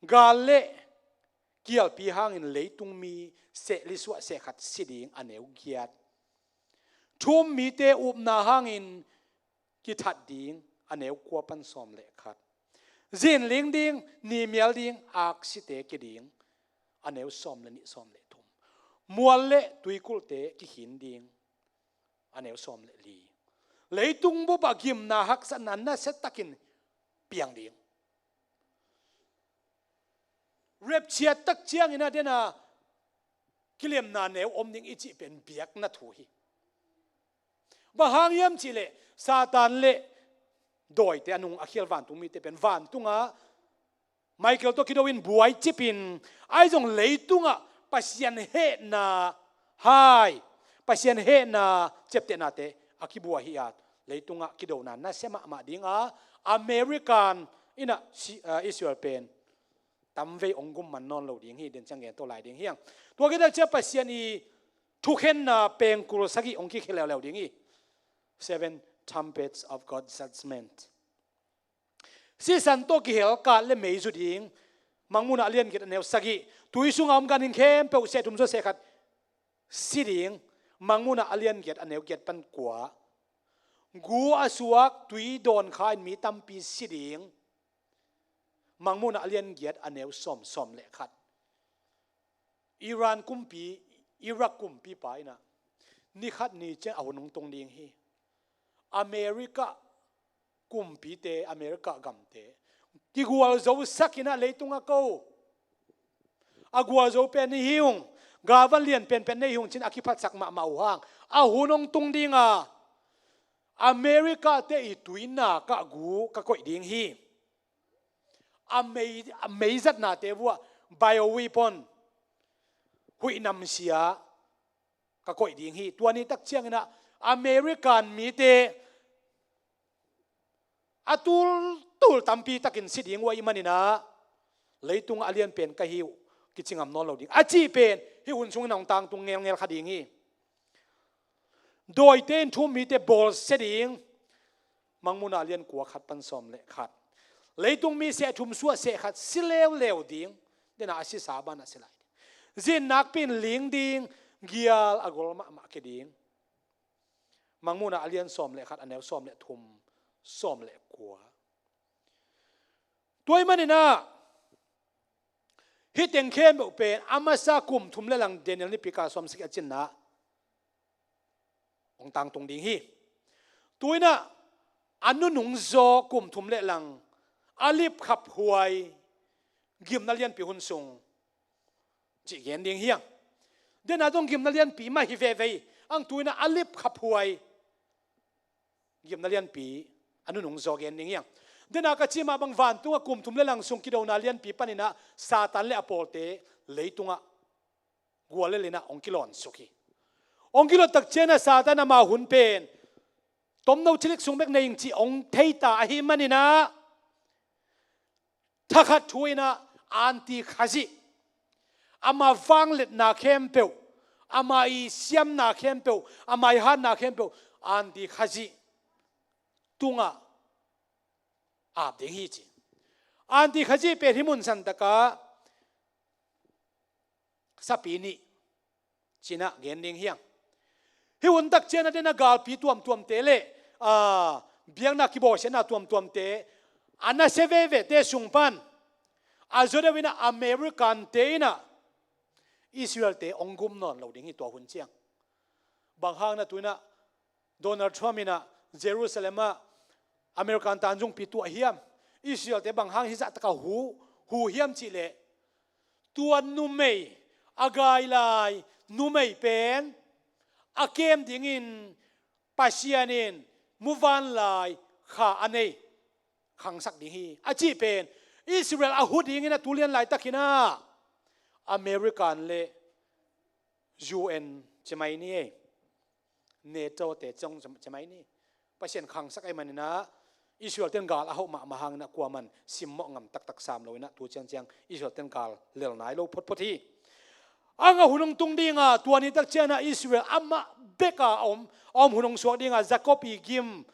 Gal le kialpi hangin leitung mi sehli suah seh khat si ding, a neu giat. Thu-um mite upna hangin kithat ding, a neu kua pan sawm le khat. Zinling ding, ni mial ding, aksite ki ding, a neu sawm le nih, sawm le thum. Mual le tuikulhte kikhin ding, a neu sawm le li. Leitung bupah gimna haksatna nasiatakin piang ding. Rapture tak ciangin a dena kilemna neu om ding i cih pen biakna thu hi. Bang hang hiam cihleh Satan le dawite a nung a khial vantung mite pen vantungah Michael tawh kido in buai cipin, ahi zong leitungah Pasian hehna hai, Pasian hehna ciaptehnate a kibuai hi a, leitungah kidona nasia mahmah ding a, American in ah si-, ah, Israel pen tamvei hong gum man nawn lo ding hi, den ciang gen to lai ding hiang. Tua khit ciang Pasian i thukhenna pengkul sagih hong kikhia leuleu ding hi. Seven trumpets of God's judgment. Sisan tawh kihel kat le mei zu ding. Mangmuhna a lian giat a neu sagih. Tui sunga om ganhing khempeuh seh thum sua seh khat si ding. Mangmuhna a lian giat a neu giat pan kua. Gu a suak tui dawn kha in mi tampi si ding. Mangmuhna a lian giat a neu sawm, sawm le khat. Iran kumpi, Iraq kumpipa in ah ni khat ni ciang a hun hong tung ding hi. America kumpite, America gamte kigual zo sak in ah leitungah ko a gual zo pen nei hi ung, galvan lian penpen nei hi ung ci-in a kiphatsak mahmah uh hang a hun hong tung ding a, America te i tuinak ah gu ka koih ding hi. A mei, a mei zatnate vuah bioweapon, huih namsia ka koih ding hi. Tua ni tak ciangin ah American mite a tultul tampi takin si ding uh ahih manin ah, leitungah a lian pen ka hi uh, kici ngam nawn lo ding a cih pen hih hun sungin hong tangtung ngelngel kha ding hi. Dawite in thu-um mite bawlsia ding. Mangmuhna a lian kua khat pan sawm le khat. Leitung mi seh thum sua seh khat si leuleu ding. Dena a sisa banah si lai ding. Zin nakpi in ling ding. Gial a gol mahmah kei ding. Mangmuhna a lian sawm le khat a neu sawm le thum, sawm le kua. Tua ahih manin ah hih teng khempeuh pen a masa kum thum le lang Daniel nipi kal sawm sagih a cinna hong tangtung ding hi. Tu-in ah a nunung zaw kum thum le lang a lipkhaphuai gimna lianpi hun sung cih gen ding hiang. Dena zong gimna lianpi mah hi veve hi. Ang tu-in ah a lipkhaphuai gimna lianpi a nunung zaw gen ding hiang. Dena ka cih mah bang vantungah kum thum le lang sung kidona lianpi panin ah Satan le a pawlte leitungah gual le lin ah hong kilawn suk hi. Hong kilawn tak ciangin ah Satan ama hun pen tomno thilik sung bek nei ing cih hong thei ta ahih manin ah thakhat thu-in ah anti Khazih, ama vangliatna khempeuh, ama i siamna khempeuh, ama i hatna khempeuh anti Khazih tungah ap ding hi ci. Anti Khazih pen hih mun santakah sapi nih ci-in ah gen ding hiang. Hih hun tak ciangin ah dena galpi tuamtuamte le, aa, biakna kibawlsiatna tuamtuamte a nasia vevete sung pan a zaw deuh in ah American-te in ah Israel-te hong gum nawn lo ding hi tua hun ciang. Bang hang na tu-in ah Donald Trump in ah Jerusalem ah American tanzungpi tuah hiam? Israel-te bang hang hih zahtakah hu, hu hiam cih leh tua numei, a gai lai numei pen a kem dingin Pasian in muvanlai kha a nei khangsak ding hi a cih pen Israel a hu dingin a tu lian laitakin ah American le U N ci mai ni ei. NATO-te ciang ci mai ni. Pasian khangsak ahih manin ah Israel-te in gal a hauh mahmah hangin ah kuaman simmawh ngam taktak sam lo-in ah tu ciangciang Israel-te in gal lel nai lo photphot hi. Ang a hun hong tung ding a, tua ni tak ciangin ah Israel amah bek a om, a om hun hong suak ding a, Jacob i gim,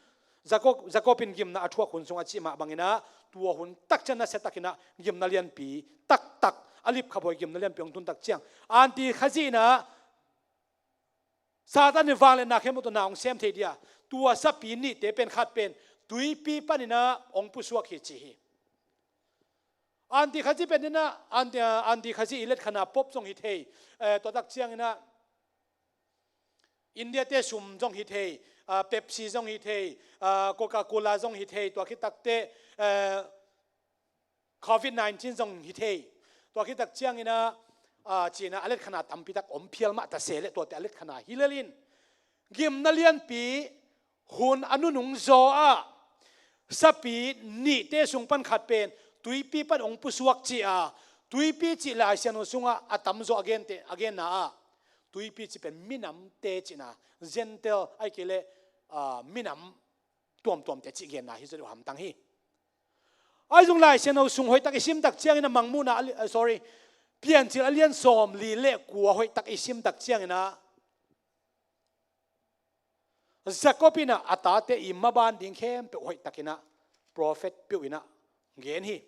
Jacob, Jacob in gimna a thuak hun sung a cih mah bangin ah tua hun tak ciang nasia takin ah gimna lianpi taktak, a lipkhaphuai gimna lianpi hong tun tak ciang anti Khazih in ah Satan in vangliatna khempeuh tawh na hong sem thei ding a, tua sapi nihte pen khat pen tuipi panin ah hong pusuak hi ci hi. Anti Khazih pen in ah, anti, anti Khazih i letkhanna Pope zong hi thei, eh, tua tak ciangin ah India-te sum zong hi thei, ah, Pepsi zong hi thei, ah, Coca-Cola zong hi thei, tua khit takteh, eh, covid nineteen zong hi thei. Tua khit tak ciangin ah, ah, ci-in ah a letkhanna tampi tak om phial mah ta se leh tuate a letkhanna hi lel in. Gimna lianpi hun a nunung zaw ah sapi nihte sung pan khat pen tuipi pan hong pusuak ci-a, tuipi cih Lai Siangtho sungah a tamzaw a gente, a genna ah tuipi cih pen minamte cihna, Gentile, ahih kei leh, ah, minam tuamtuamte cih genna hi zaw deuh hamtang hi. Ahi zong Lai Siangtho sung hoihtak i simtak ciangin a Mangmuhna a li-, ah, sorry, Piancil a lian sawm li le kua hoihtak i simtak ciangin ah Jacob in ah a tate i maban ding khempeuh hoihtakin ah prophet peuh in ah gen hi.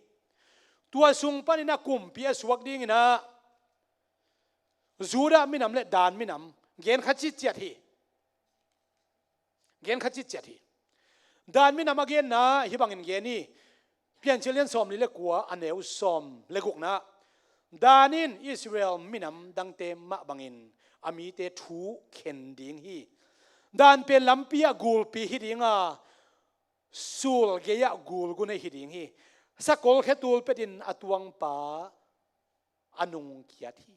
Tua sung panin ah kumpi a suak dingin ah Judah minam le Dan minam gen kha citciat hi. Gen kha citciat hi. Dan minam a genna hih bangin gen hi. Piancil lian sawm li le kua a neu sawm le gukna. Dan in Israel minam dangte mah bangin a mite thu khen ding hi. Dan pen lampi ah gulpi hi ding a, sul gei-ah gulgu nei hi ding hi. Sakol khetul petin a tuangpa a nungkhiat hi.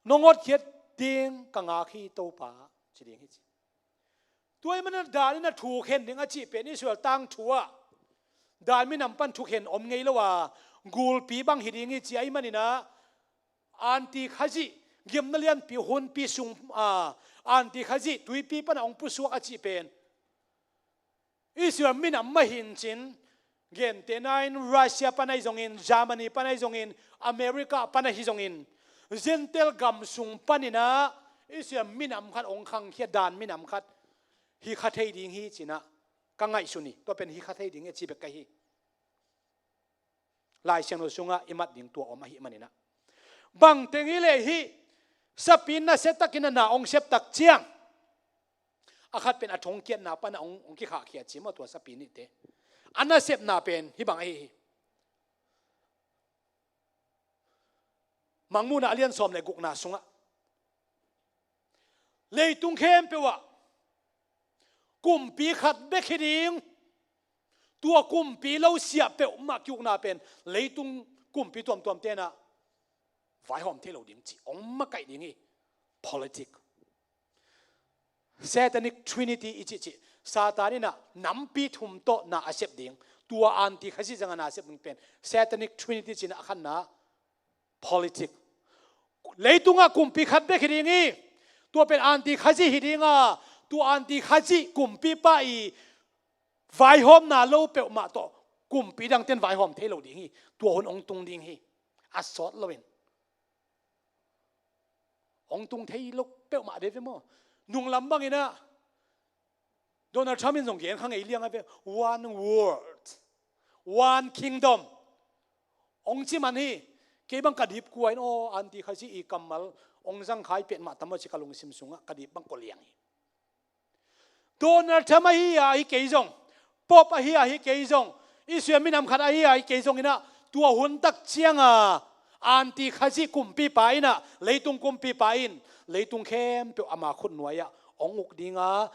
Nong hotkhiat ding ka ngak hi Topa, ci ding hi ci. Tua ahih manin ah Dan in a thu khen ding a cih pen Israel tangthu ah Dan minam pan thukhen om ngei lo a, gulpi bang hi ding hi ci ahih manin ah Anti Khazih, gimna lianpi hunpi sung, a, Anti Khazih tuipi pan a hong pusuak a cih pen Israel minam mah hi in cin, gentehna in Russia pan ahi zongin, Germany pan ahi zongin, America pan ahi zongin, Gentile gam sung panin ah Israel minam khat hong khangkhia, Dan minam khat hi kha thei ding hi ci-in ah ka ngaihsun hi. Tua pen hi kha thei ding hi a ci bek ka hi. Lai Siangtho sungah i mat ding tua om ahih manin ah. Bangteng hi leh hih sapi in nasia takin a na hong sep tak ciang, a khat pen a thongkiatna pan a hong, hong kikhahkhia ci maw, tua sapi nihte. A nasepna pen hih bang ahi hi. Mangmuhna a lian sawm le gukna sungah, leitung khempeuh ah kumpi khat bek hi ding. Tua kumpi lo siah peuhmah ki-ukna pen leitung kumpi tuamtuamte in ah vaihawm thei lo ding ci, hong makaih ding hi. Politic. Satanic Trinity i cihcih, Satan in ah nampi thum tawh na a sep ding. Tua Anti Khazih zangah na a sep ding pen Satanic Trinity ci-in ah a khanna, politic. Leitungah kumpi khat bek hi ding hi. Tua pen Anti Khazih hi ding a, tua Anti Khazih kumpipa i vaihawmna lo peuhmah tawh kumpi dangte'n vaihawm thei lo ding hi. Tua hun hong tung ding hi. A sawt loin hong tung thei lo peuhmah dei ve maw? Nunglam bangin ah Donald Trump in zong gen kha ngei liang a ve. One world, one kingdom hong ci man hi. Kei bang ka dip kua in, aw, Anti Khazih i kammal hong zang khai petmah tam aw ci ka lungsim sungah ka dip bang kua liang hi. Donald Trump ahi a hi kei zong, Pope ahi a hi kei zong, Israel minam khat ahi a hi kei zong in ah, tua hun tak ciang a Anti Khazih kumpipa in ah, leitung kumpipa in leitung khempeuh ama khutnuai ah hong uk ding a,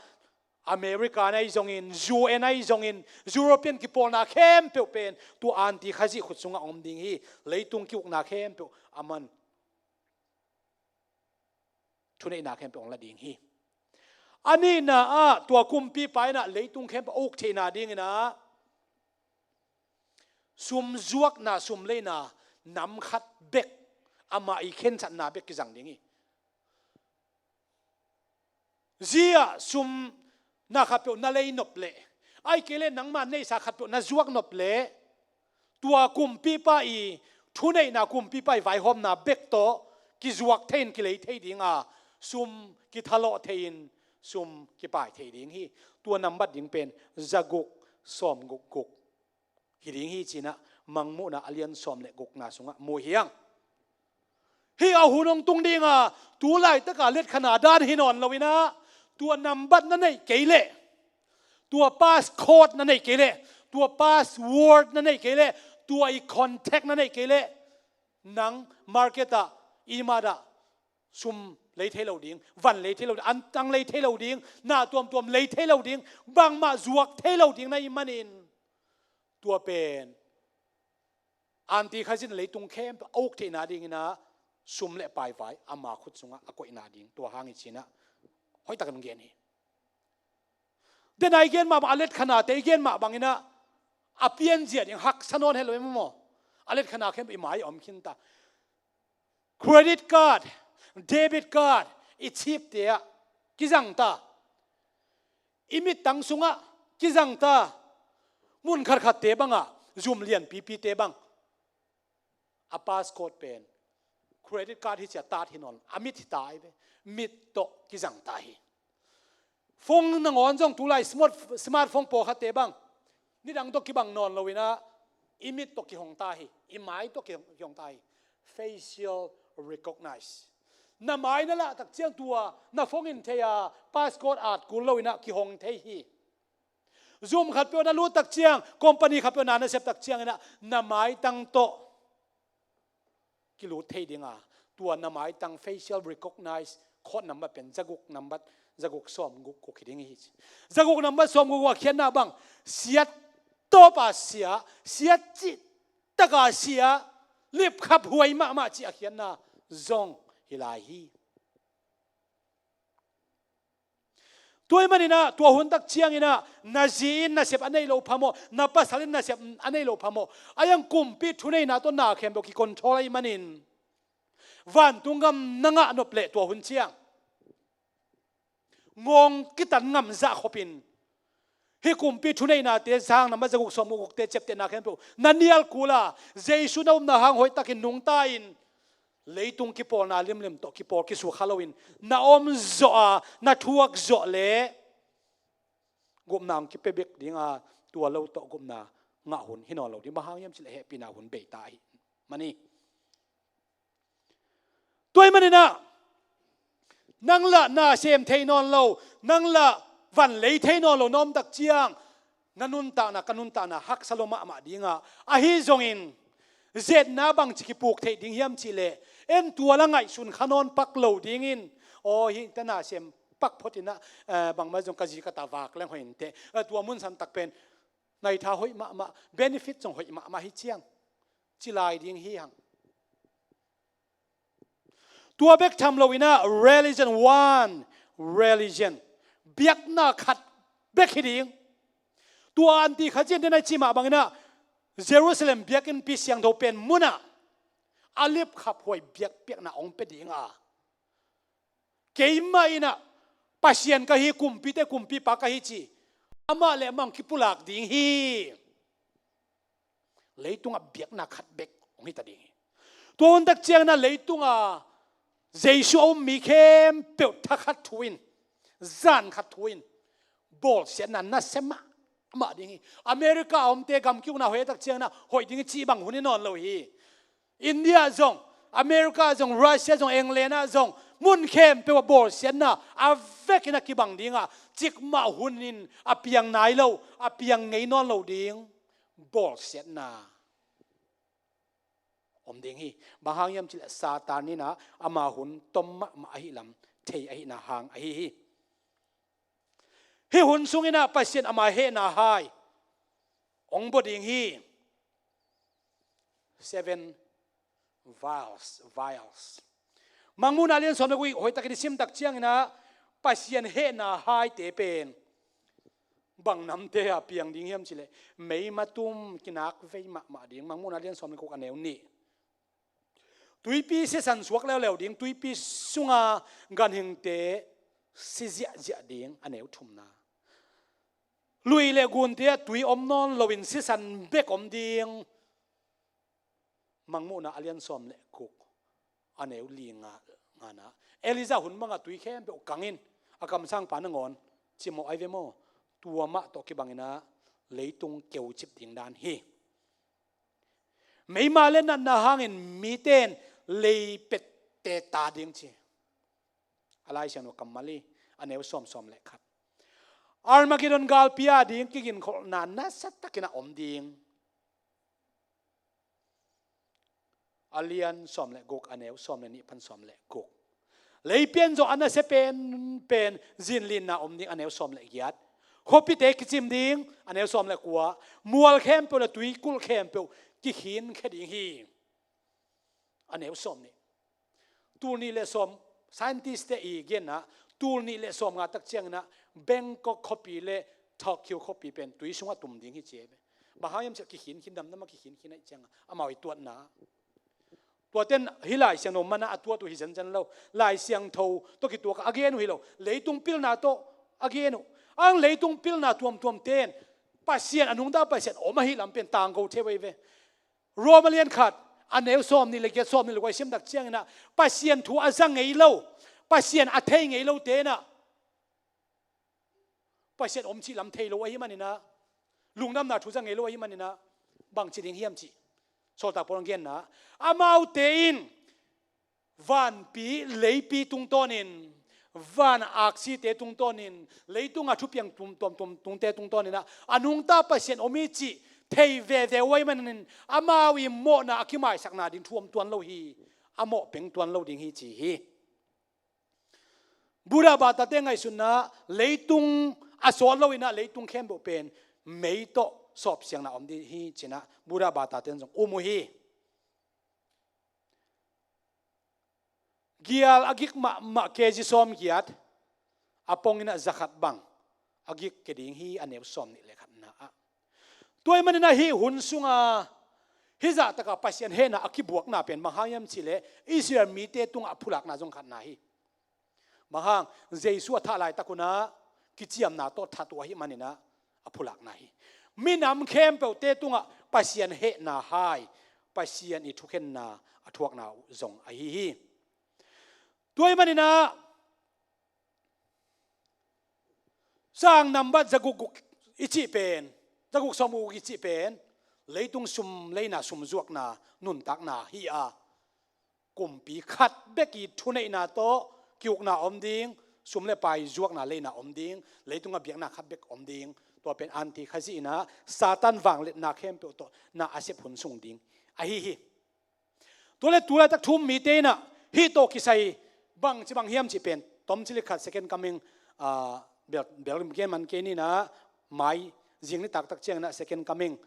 America na hi zongin, U N na hi zongin, European kipawlna khempeuh pen tua Anti Khazih khut sungah hong om ding hi. Leitung ki-ukna khempeuh aman thuneihna khempeuh hong la ding hi. A nihna ah tua kumpipa in ah leitung khempeuh a uk theihna dingin ah sum zuakna, sum leina nam khat bek, amah i khensatna bek kizang ding hi. Zia sum na khatpeuh na lei nop leh, ahih kei leh nangma neihsa khatpeuh na zuak nop leh, tua kumpipa i thuneihna, kumpipa i vaihawmna bek tawh kizuak thei in kilei thei ding a, sum kithalawh thei in sum kipai thei ding hi. Tua nambat ding pen zaguk sawmguk guk hi ding hi ci-in ah Mangmuhna a lian sawm le gukna sungah mu hi hang. Hih a hun hong tung ding a, tu laitak a letkhana dan hi nawn lo in ah, tua nambat na neih kei leh, tua passcode na neih kei leh, tua password na neih kei leh, tua i contact na neih kei leh, nang market ah, i mat ah sum lei thei lo ding, van lei thei lo ding, antang lei thei lo ding, na tuamtuam lei thei lo ding, bangmah zuak thei lo ding na hih manin, tua pen Anti Khazih in leitung khempeuh a uk theihna dingin ah sum le pai vai ama khut sungah a koihna ding, tua hang hi ci-in ah hoihtakin gen hi. Dena i gen mahmah, a letkhanate i gen mah bangin ah a pianzia ding haksa nawn hi lo em maw? A let khat na khempeuh i mai a om khin ta. Credit card, debit card i chipte ah kizang ta. I mittang sungah kizang ta. Mun khatkhatte bangah zum lianpipite bang a passcode pen credit card hi ci a, tat hi nawn, a mit hi ta hi ve. Mit tawh kizang ta hi. Phone nangawn zong tulai smart, smartphone pawlkhatte bang nidang tawh kibang nawn lo in ah, i mit tawh kihong ta hi. I mai tawh kihong, kihong ta hi. Facial recognize. Na mai na lah tak ciang tua na phone in thei a, passcode at kul lo in ah kihong thei hi. Zoom khat peuh na lut tak ciang, company khat peuh na na sep tak ciang in ah, na maitang tawh kilut thei ding a, tua na maitang facial recognize code number pen zaguk number, zaguk sawmguk guk hi ding hi ci. Zaguk number sawmguk guk a khiatna bang, siat tawpa sia, siat cih taka sia, lipkhap huai mahmah cih a khiatna zong hi lai hi. Tua ahih manin ah, tua hun tak ciangin ah, na zi in nasep a nei lo phamawh, na pasal in nasep a nei lo phamawh. A hiang kumpi thuneina tawh na khempeuh kicontrol ahih manin, vantung gam na ngah nop leh tua hun ciang ngawng kitan ngam zah khopin, hih kumpi thuneinate zang na ma zaguk sawmguk gukte ciaptehna khempeuh na nial kul a, Jesu na upna hang hoihtakin nungta in, leitung kipawlna limlim tawh kipawl kisukha loin na om zawh a, na thuak zawh leh gupna hong kipia bek ding a, tua lo tawh gupna ngah hun hi nawn lo ding. Bang hang hiam cih leh hehpihna hun bei ta ahih manin. Tua ahih manin ah, nang lah na sem thei nawn lo, nang lah van lei thei nawn lo na om tak ciang, na nuntakna, ka nuntakna haksa lua mahmah ding a, ahi zongin, zetna bangci kipuk theih ding hiam cih leh, en tua lah ngaihsun kha nawn pak lo dingin, aw, hih ta na sem pak phot in ah, eh, bangmah zong ka zi ka ta vak leng hoih inteh, eh, tua mun san tak pen, nai tha hoih mahmah, benefit zong hoih mahmah hi ciang, ci lai ding hi hang. Tua bek tham lo in ah, religion, one religion, biakna khat bek hi ding. Tua an ti kha ciang, den a i cih mah bangin ah, Jerusalem biakinnpi siangtho pen mun ah a lipkhap huai biakpiakna hong pia ding a, keimah in ah Pasian ka hi, kumpite kumpipa ka hi ci, amah leh amah hong kipulak ding hi. Leitungah biakna khat bek hong hi ta ding hi. Tua hun tak ciangin ah leitungah Jesu a um mi khempeuh thakhat thu in, zan khat thu in, bawlsiatna nasia mahmah ding hi. America a omte gam ki-ukna hoih tak ciangin ah hoih ding hi cih bang hun hi nawn lo hi. India zong, America zong, Russia zong, England ah zong, mun khempeuh ah bawlsiatna a vekin a kibang ding a, cikmah hun in a piang nai lo, a piang ngei nawn lo ding bawlsiatna om ding hi. Bang hang hiam cih leh Satan in ah ama hun tom mahmah ahih lam thei ahihna hang ahi hi. Hih hun sungin ah Pasian ama hehna hai hong bua ding hi. Seven vials, vials. Mangmuhna lian sawm le guk hoihtakin i sim tak ciangin ah, Pasian hehna haite pen bang namte a piang ding hiam cih leh, meima tum kinak vei mahmah ding. Mangmuhna lian sawm le guk, a neu nih. Tuipi sisan suak leuleu ding, tuipi sunga ganhingte si ziahziah ding, a neu thumna. Lui le gunte ah tui om nawn loin sisan bek om ding. Mangmuhna a lian sawm le guk, a neu li nga, ngana. Elijah hun bangah tui khempeuh kangin a kamsangpa nangawn cimawh ai ve maw? Tua mah tawh kibangin ah leitung keucip ding dan hi. Meima le natna hangin mite in lei pette ta ding ci. A Lai Siangtho kammal hi, a neu sawm, sawm le khat. Armageddon galpi a ding kiginkholhna nasiatakin a om ding. A lian sawm le guk, a neu sawm le nih pan sawm le guk. Leipian zawh a nasia penpen zinlinna om ding, a neu sawm le giat. Khuapite kicim ding, a neu sawm le kua. Mual khempeuh le tuikulh khempeuh kikhinkhia ding hi. A neu sawm nih. Tul nih le sawm, scientist te i genna, tul nih le sawm nga tak ciangin ah Bangkok khuapi le Tokyo khuapi pen tui sungah tum ding hi ci hi. Bang hang hiam cih leh kikhin khin, damdam a kikhin khin ahih ciangin amau i tuatna. Tuate in hih Lai Siangtho man a a tuat uh hi zenzen lo. Lai Siangtho tawh kituak a a gen uh hi lo. Leitung pilna tawh a gen uh. Ang leitung pilna tuamtuamte in Pasian, a nungta Pasian om ahih lam pen tangko thei uh hi ve. Rom a lian khat, a neu sawmnih le giat, sawmnih le kua i sim tak ciangin ah, Pasian thu a za ngei lo, Pasian a thei ngei lote in ah, Pasian om cih lam thei lo ahih manin ah, lungdamna thu za ngei lo ahih manin ah, bangci ding hiam cih Sawltak Paul in genna, amaute in vanpi leipi tungtawnin, van aksite tungtawnin, leitung a thupiang tum, tuamtuam tungte tungtawnin ah, a nungta Pasian om hi cih thei veve uh ahih manin, amau i mawhna a kimaisakna ding thu om tuan lo hi, a mawh peng tuan lo ding hi ci hi. Buddha bata te ngaihsutna, leitung a sawt lo in ah, leitung khempeuh pen mei tawh sawpsiangna om ding hi ci-in ah Buddha bata te in zong um uh hi. Gial a gik mahmah K G sawmgiat, a pongin ah zakhat bang a gik kia ding hi, a neu sawmnih le khatna ah. Tua ahih manin ah hih hun sungah hih zahtak a Pasian hehna a kibuakna pen bang hang hiam cih leh Israel mite tungah a phulakna zong khatna hi. Bang hang, Jesu a thah laitak un ah kiciamna tawh that uh ahih manin ah a phulakna hi. Minam khempeuhte tungah Pasian hehna hai, Pasian i thukhenna a thuakna uh zong ahi hi. Tua ahih manin ah sang nambat zaguk guk i cih pen, zaguk sawmguk i cih pen, leitung sum leina sum zuakna nuntakna hi a, kumpi khat bek i thuneihna tawh kiukna om ding, sum le pai zuakna leina om ding, leitung a biakna khat bek om ding. Tua pen antikhazih in ah Satan vangliatna khempeuh tawh na a sep hun sung ding ahi hi. Tua leh tu laitak thu-um mite in ah hih tawh kisai bangci bang hiam cih pen, tomcik khat second coming, ah, bel, bel gen man kei ni in ah, mai zing nitak tak ciangin ah second coming,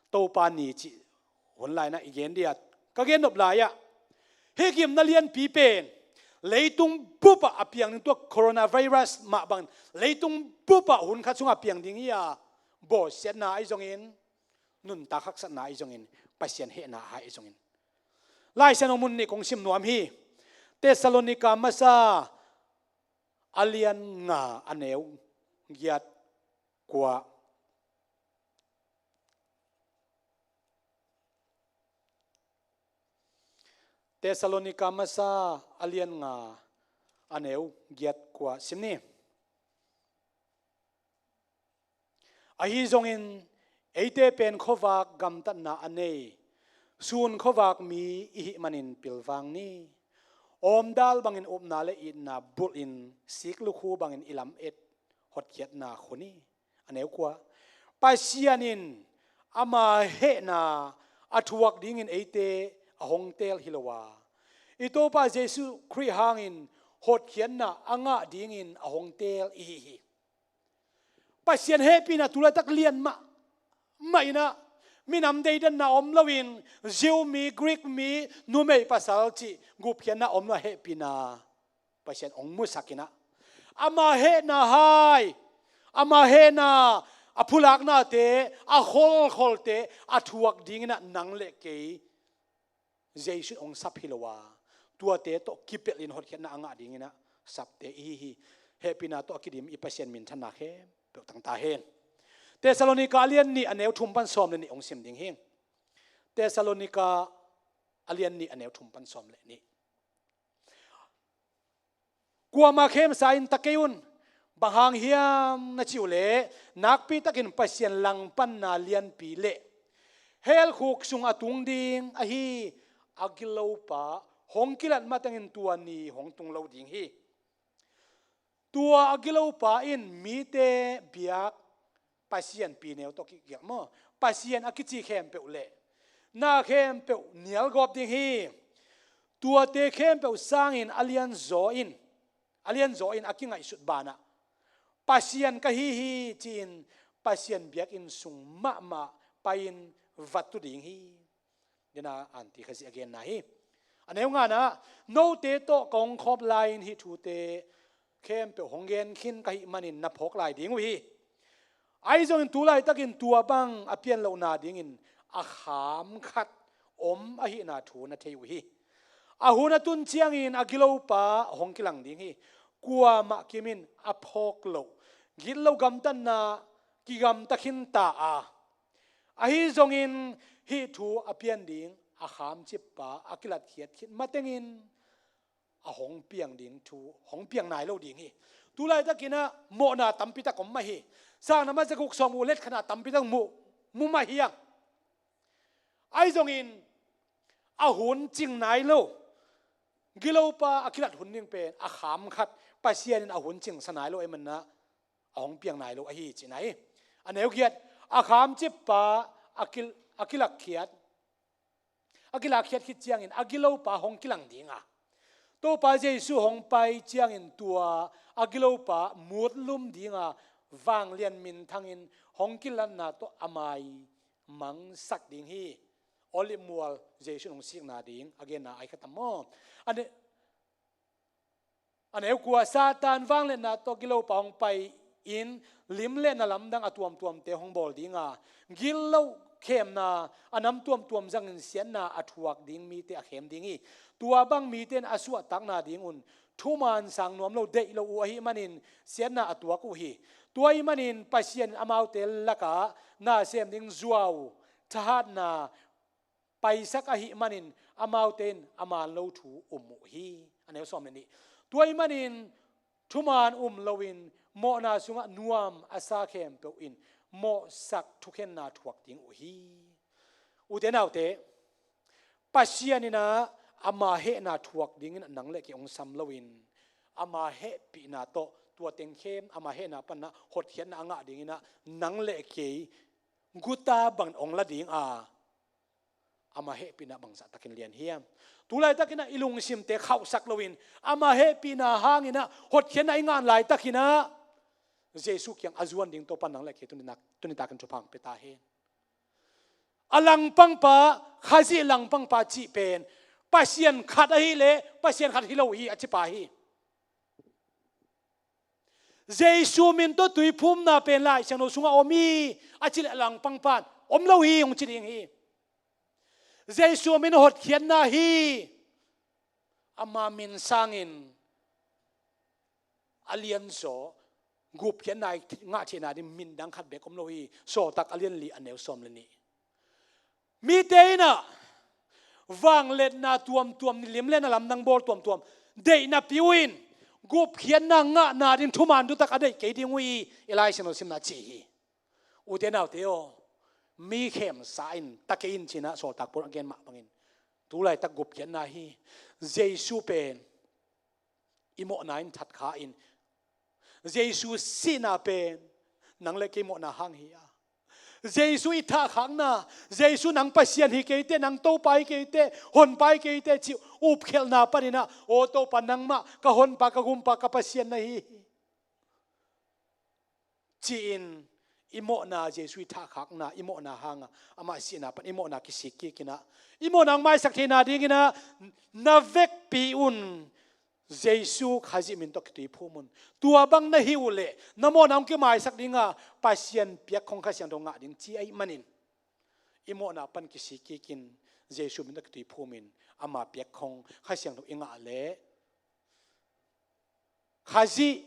Topa ni cih hun lai-in ah i gen ding a, ka gen nop lai-ah hih gimna lianpi pen leitung bup ah a piang ding, tua coronavirus mah bangin leitung bup ah hun khat sungah a piang ding hi a, bawlsiatna ahi zongin, nuntak haksatna ahi zongin, Pasian hehna ahi zongin, Lai Siangtho mun nih kong sim nuam hi. Thessalonika masa a lian nga, a neu giat kua. Thessalonika masa a lian nga, a neu giat kua sim ni. Ahi zongin, eite pen khuavak gamtatna a nei, sun khuavak mi i hih manin pilvang ni. Awmdal bangin upna le itna bulhin, sik lukhu bangin i lamet hotkhiatna khu ni. A neu kua. Pasian in ama hehna a thuak dingin eite a hong teel hi lo a, i Topa Jesuh Khrih hangin hotkhiatna a ngah dingin a hong teel i hi hi. Pasian hehpihna tu laitak lian mahmah in ah, minam deidanna om loin, Jew mi, Greek mi, numei pasal cih gupkhiatna om lo a, hehpihna Pasian hong musak in ah, ama hehna hai, ama hehna, a phulaknate, a kholkholte a thuak dingin ah nang le kei Jesuh in hong sap hi lo a, tuate tawh kipelhin hotkhiatna a ngah dingin ah sapte i hi hi. Hehpihna tawh a kidim i Pasian minthanna khempeuh tang ta hen. Thessalonika a lian nih, a neu thum pan sawm le nih hong sim ding hi. Thessalonika a lian nih, a neu thum pan sawm le nih. Kuamah khemsa in ta kei un. Bang hang hiam na cih uh leh, nakpi takin Pasian langpanna lianpi le helkhuk sung a tung ding ahi a gilopa hong kilat matengin tua ni hong tung lo ding hi. Tua a gilopa in mite biak Pasian pi neu tawh kigelh maw, Pasian a kici khempeuh le na khempeuh nialgawp ding hi. Tuate khempeuh sangin a lianzaw in, a lianzaw in a kingaihsut banah, Pasian ka hi hi ci-in Pasian biakinn sung mahmah pai-in va tu ding hi. Dena anti Khazih a genna hi. A neu ngana, note tawh ka hong khawm lai-in hih thute khempeuh hong gen khin ka hih manin na phawk lai ding uh hi. Ahi zongin tu laitakin tua bang a pian lohna dingin a kham khat om ahihna thu na thei uh hi. A hun a tun ciangin a gilopa hong kilang ding hi. Kuamah kimin a phawk loh, gitloh gamtatna kigamta khinta a, ahi zongin hih thu a pian ding a khamcippa a kilatkhiat khit matengin a hong piang ding thu, hong piang nai lo ding hi. Tu laitakinah mawhna tampitak om mah hi. Sang na ma zaguk sawm uh let khanah tampitak mu, mu mah hi ang. Ahi zongin a hun cing nai lo. Gilopa a kilat hun ding pen a kham khat, Pasian in a hun cingsa nai lo ahih manah a hong piang nai lo ahi cihna hi. A neu giat, a khamcippa a kil-, a kilatkhiat, a kilakkhiat khit ciangin a gilopa hong kilang dinga, Topa Jesu hong pai ciangin tua a gilopa mutlum dinga vanglian minthangin hong kilatna tawh a mai mangsak ding hi. Olive mual Jesu in hong sikna ding a genna ai kha tam maw? A ne-, a neu kua, Satan vangliatna tawh gilopa hong pai in lim le na lamdang a tuamtuamte hong bawl dinga, gitloh khemna a nam tuamtuam zangin siatna a thuak ding mite a khem ding hi. Tua bang mite in a suahtakna dingun thuman sang nuam lo, deih lo uh ahih manin siatna a tuak uh hi. Tua ahih manin Pasian in amaute lakah na sem ding zuau thahatna paisak ahih manin amaute in a man lo thu um uh hi. A neu sawm le nih. Tua ahih manin thuman um loin mawhna sungah nuam a sa khempeuh in mawhsak thukhenna thuak ding uh hi. Ute naute, Pasian inah ama hehna thuak dingin nang le kei hong sam loin ama hehpihna tawh tua teng khem ama hehna panah hotkhiatna a ngah dinginah nang le kei guta bangin hong la dinga, ama hehpihna bangzah takin lian hiam? Tu laitakinah i lungsimte khauhsak loin ama hehpihna hanginah hotkhiatna i ngah laitakinah Jesu kiang a zuan ding Topa nang le kei tuni nak-, tuni takin thupha pia ta hen. A langpangpa, Khazih langpangpa cih pen Pasian khat ahileh Pasian khat hi lo hi a cipa hi. Jesu min tawh tuiphumna pen Lai Siangtho sungah om hi a cileh langpangpan om lo hi hong ci ding hi. Jesu min hotkhiatna hi. Ama min sangin a lianzaw gupkhiatna i ngah theihna ding min dang khat bek om lo hi. Sawltak a lian li a neu sawm le nih. Mite inah vangliatna tuamtuam, lim le na lamdang bawl tuamtuam deih napi uh in gupkhiatna ngahna ding thuman dutak a deih kei ding uh hi, i Lai Siangtho simna ci hi. Ute naute aw, mi khemsa in ta kei in cinah Sawltak Paul a gen mah bangin tu laitak gupkhiatna hi. Jesu pen i mawhna in thatkha in, Jesu sihna pen nang le kei mawhna hang hi a, Jesu i thahkhakna, Jesu nang Pasian hi kei teh, nang Topa hi kei teh, Honpa hi kei teh cih upkhialhna paninah, aw Topa, nangmah ka Honpa, ka Gumpa, ka Pasian na hi hi, ci-in i mawhna, Jesu i thahkhakna, i mawhna hanga amah sihna pan i mawhna kisik kikinah, i mawhna hong maisak theihna dinginah na vekpi un Jesu Khazih min tawh kituiphum un. Tua bang na hih uh leh na mawhna hong kimaisak dinga Pasian piakkhong Kha Siangtho ngah ding ci ahih manin i mawhna pan kisik kikin Jesu min tawh kituiphumin ama piakkhong Kha Siangtho i ngah leh Khazih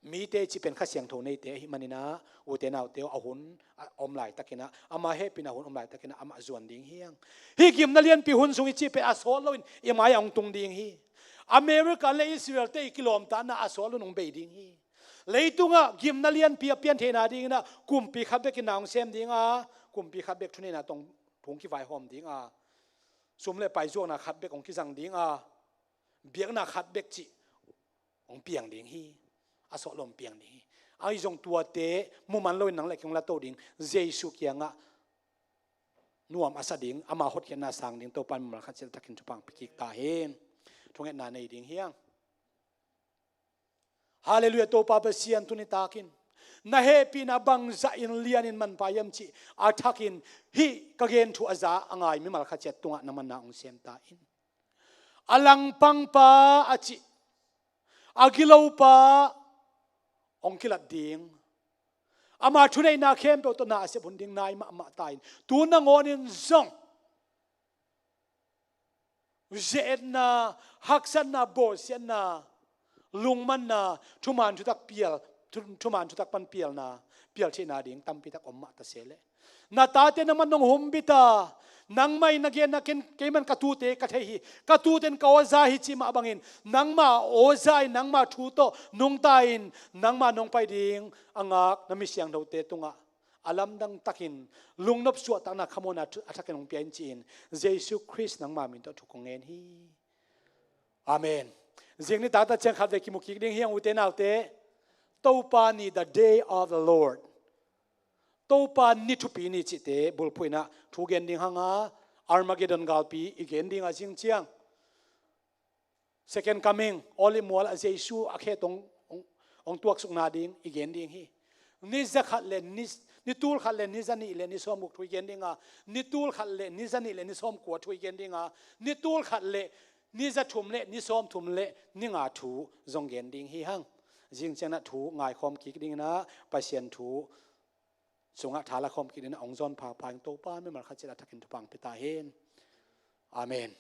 mite cih pen Kha Siangtho neite ahih maninah, ute naute aw, a hun a om laitakinah, ama hehpihna hun om laitakinah amah zuan ding hi ang. Hih gimna lianpi hun sung i cih pen a sawt loin i mai-ah hong tung ding hi. America le Israel-te i kilawmtatna a sawt loin hong bei ding hi. Leitungah gimna lianpi a pian theihna dinginah kumpi khat bekin na hong sem dinga, kumpi khat bek thuneihna tawh hong kivaihawm dinga, sum le pai zuakna khat bek hong kizang dinga, biakna khat bek cih hong piang ding hi. A sawt lo hong piang ding hi. Ahi zong tuate muman loin nang le kei hong lato ding, Jesu kiangah nuam a sa ding, ama hotkhiatna sang ding Topa in mimal khat ciat takin thupha hong pia kik ta hen. Thungetna nei ding hi ang. Halleluiah. Topa Pasian, tuni takin na hehpihna bangzah in lianin manpha hiam cih a thakin hih ka gen thu a za a ngai mimal khat ciat tungah na manna hong sem ta in. A langpangpa a cih, a gilopa hong kilat ding, Ama thuneihna khempeuh tawh na a sep hun ding nai mahmah ta in, tu nangawnin zong ze-etna, haksatna, bawlsiatna, lungmanna, thuman thutak pial, thu-, thuman thutak pan pialna, pial theihna ding tampi tak om mah ta se leh, na tate nangman nong humbit a, nangmah in na genna ken, keiman ka tute ka thei hi, ka tuten ka aw za hi cih mah bangin, nangma aw za in, nangma thu tawh nungta in, nangma nong pai ding a ngak na mi siangthote tungah a lamdang takin lungnop suahtakna khamawhna thu-, a thakin hong pia in ci-in, Jesu Khrist nangma min tawh thu kong ngen hi. Amen. Zing nitak tak ciang khat vei kimu kik ding hi hang, ute naute. Topa ni, the day of the Lord. Topa ni thupi ni cihte bulphuh in ah thu gen ding hang a, Armageddon galpi i gen ding a, zing ciang Second Coming, Olive mual ah Jesu a khe tawh hong, hong, hong tuaksukna ding i gen ding hi. Ni za khat le ni, ni tul khat le ni za nih le ni sawmguk thu i gen ding a, ni tul khat le ni za nih le ni sawmkua thu i gen ding a, ni tul khat le ni za thum le ni sawmthum le ni nga thu zong gen ding hi hang. Zing ciang ah thu ngaikhawm kik ding in ah, Pasian thu sungah tha la khawm kik ding in ah hong zawn phapha in, Topa mimal khat ciat a thakin thupha hong pia ta hen. Amen.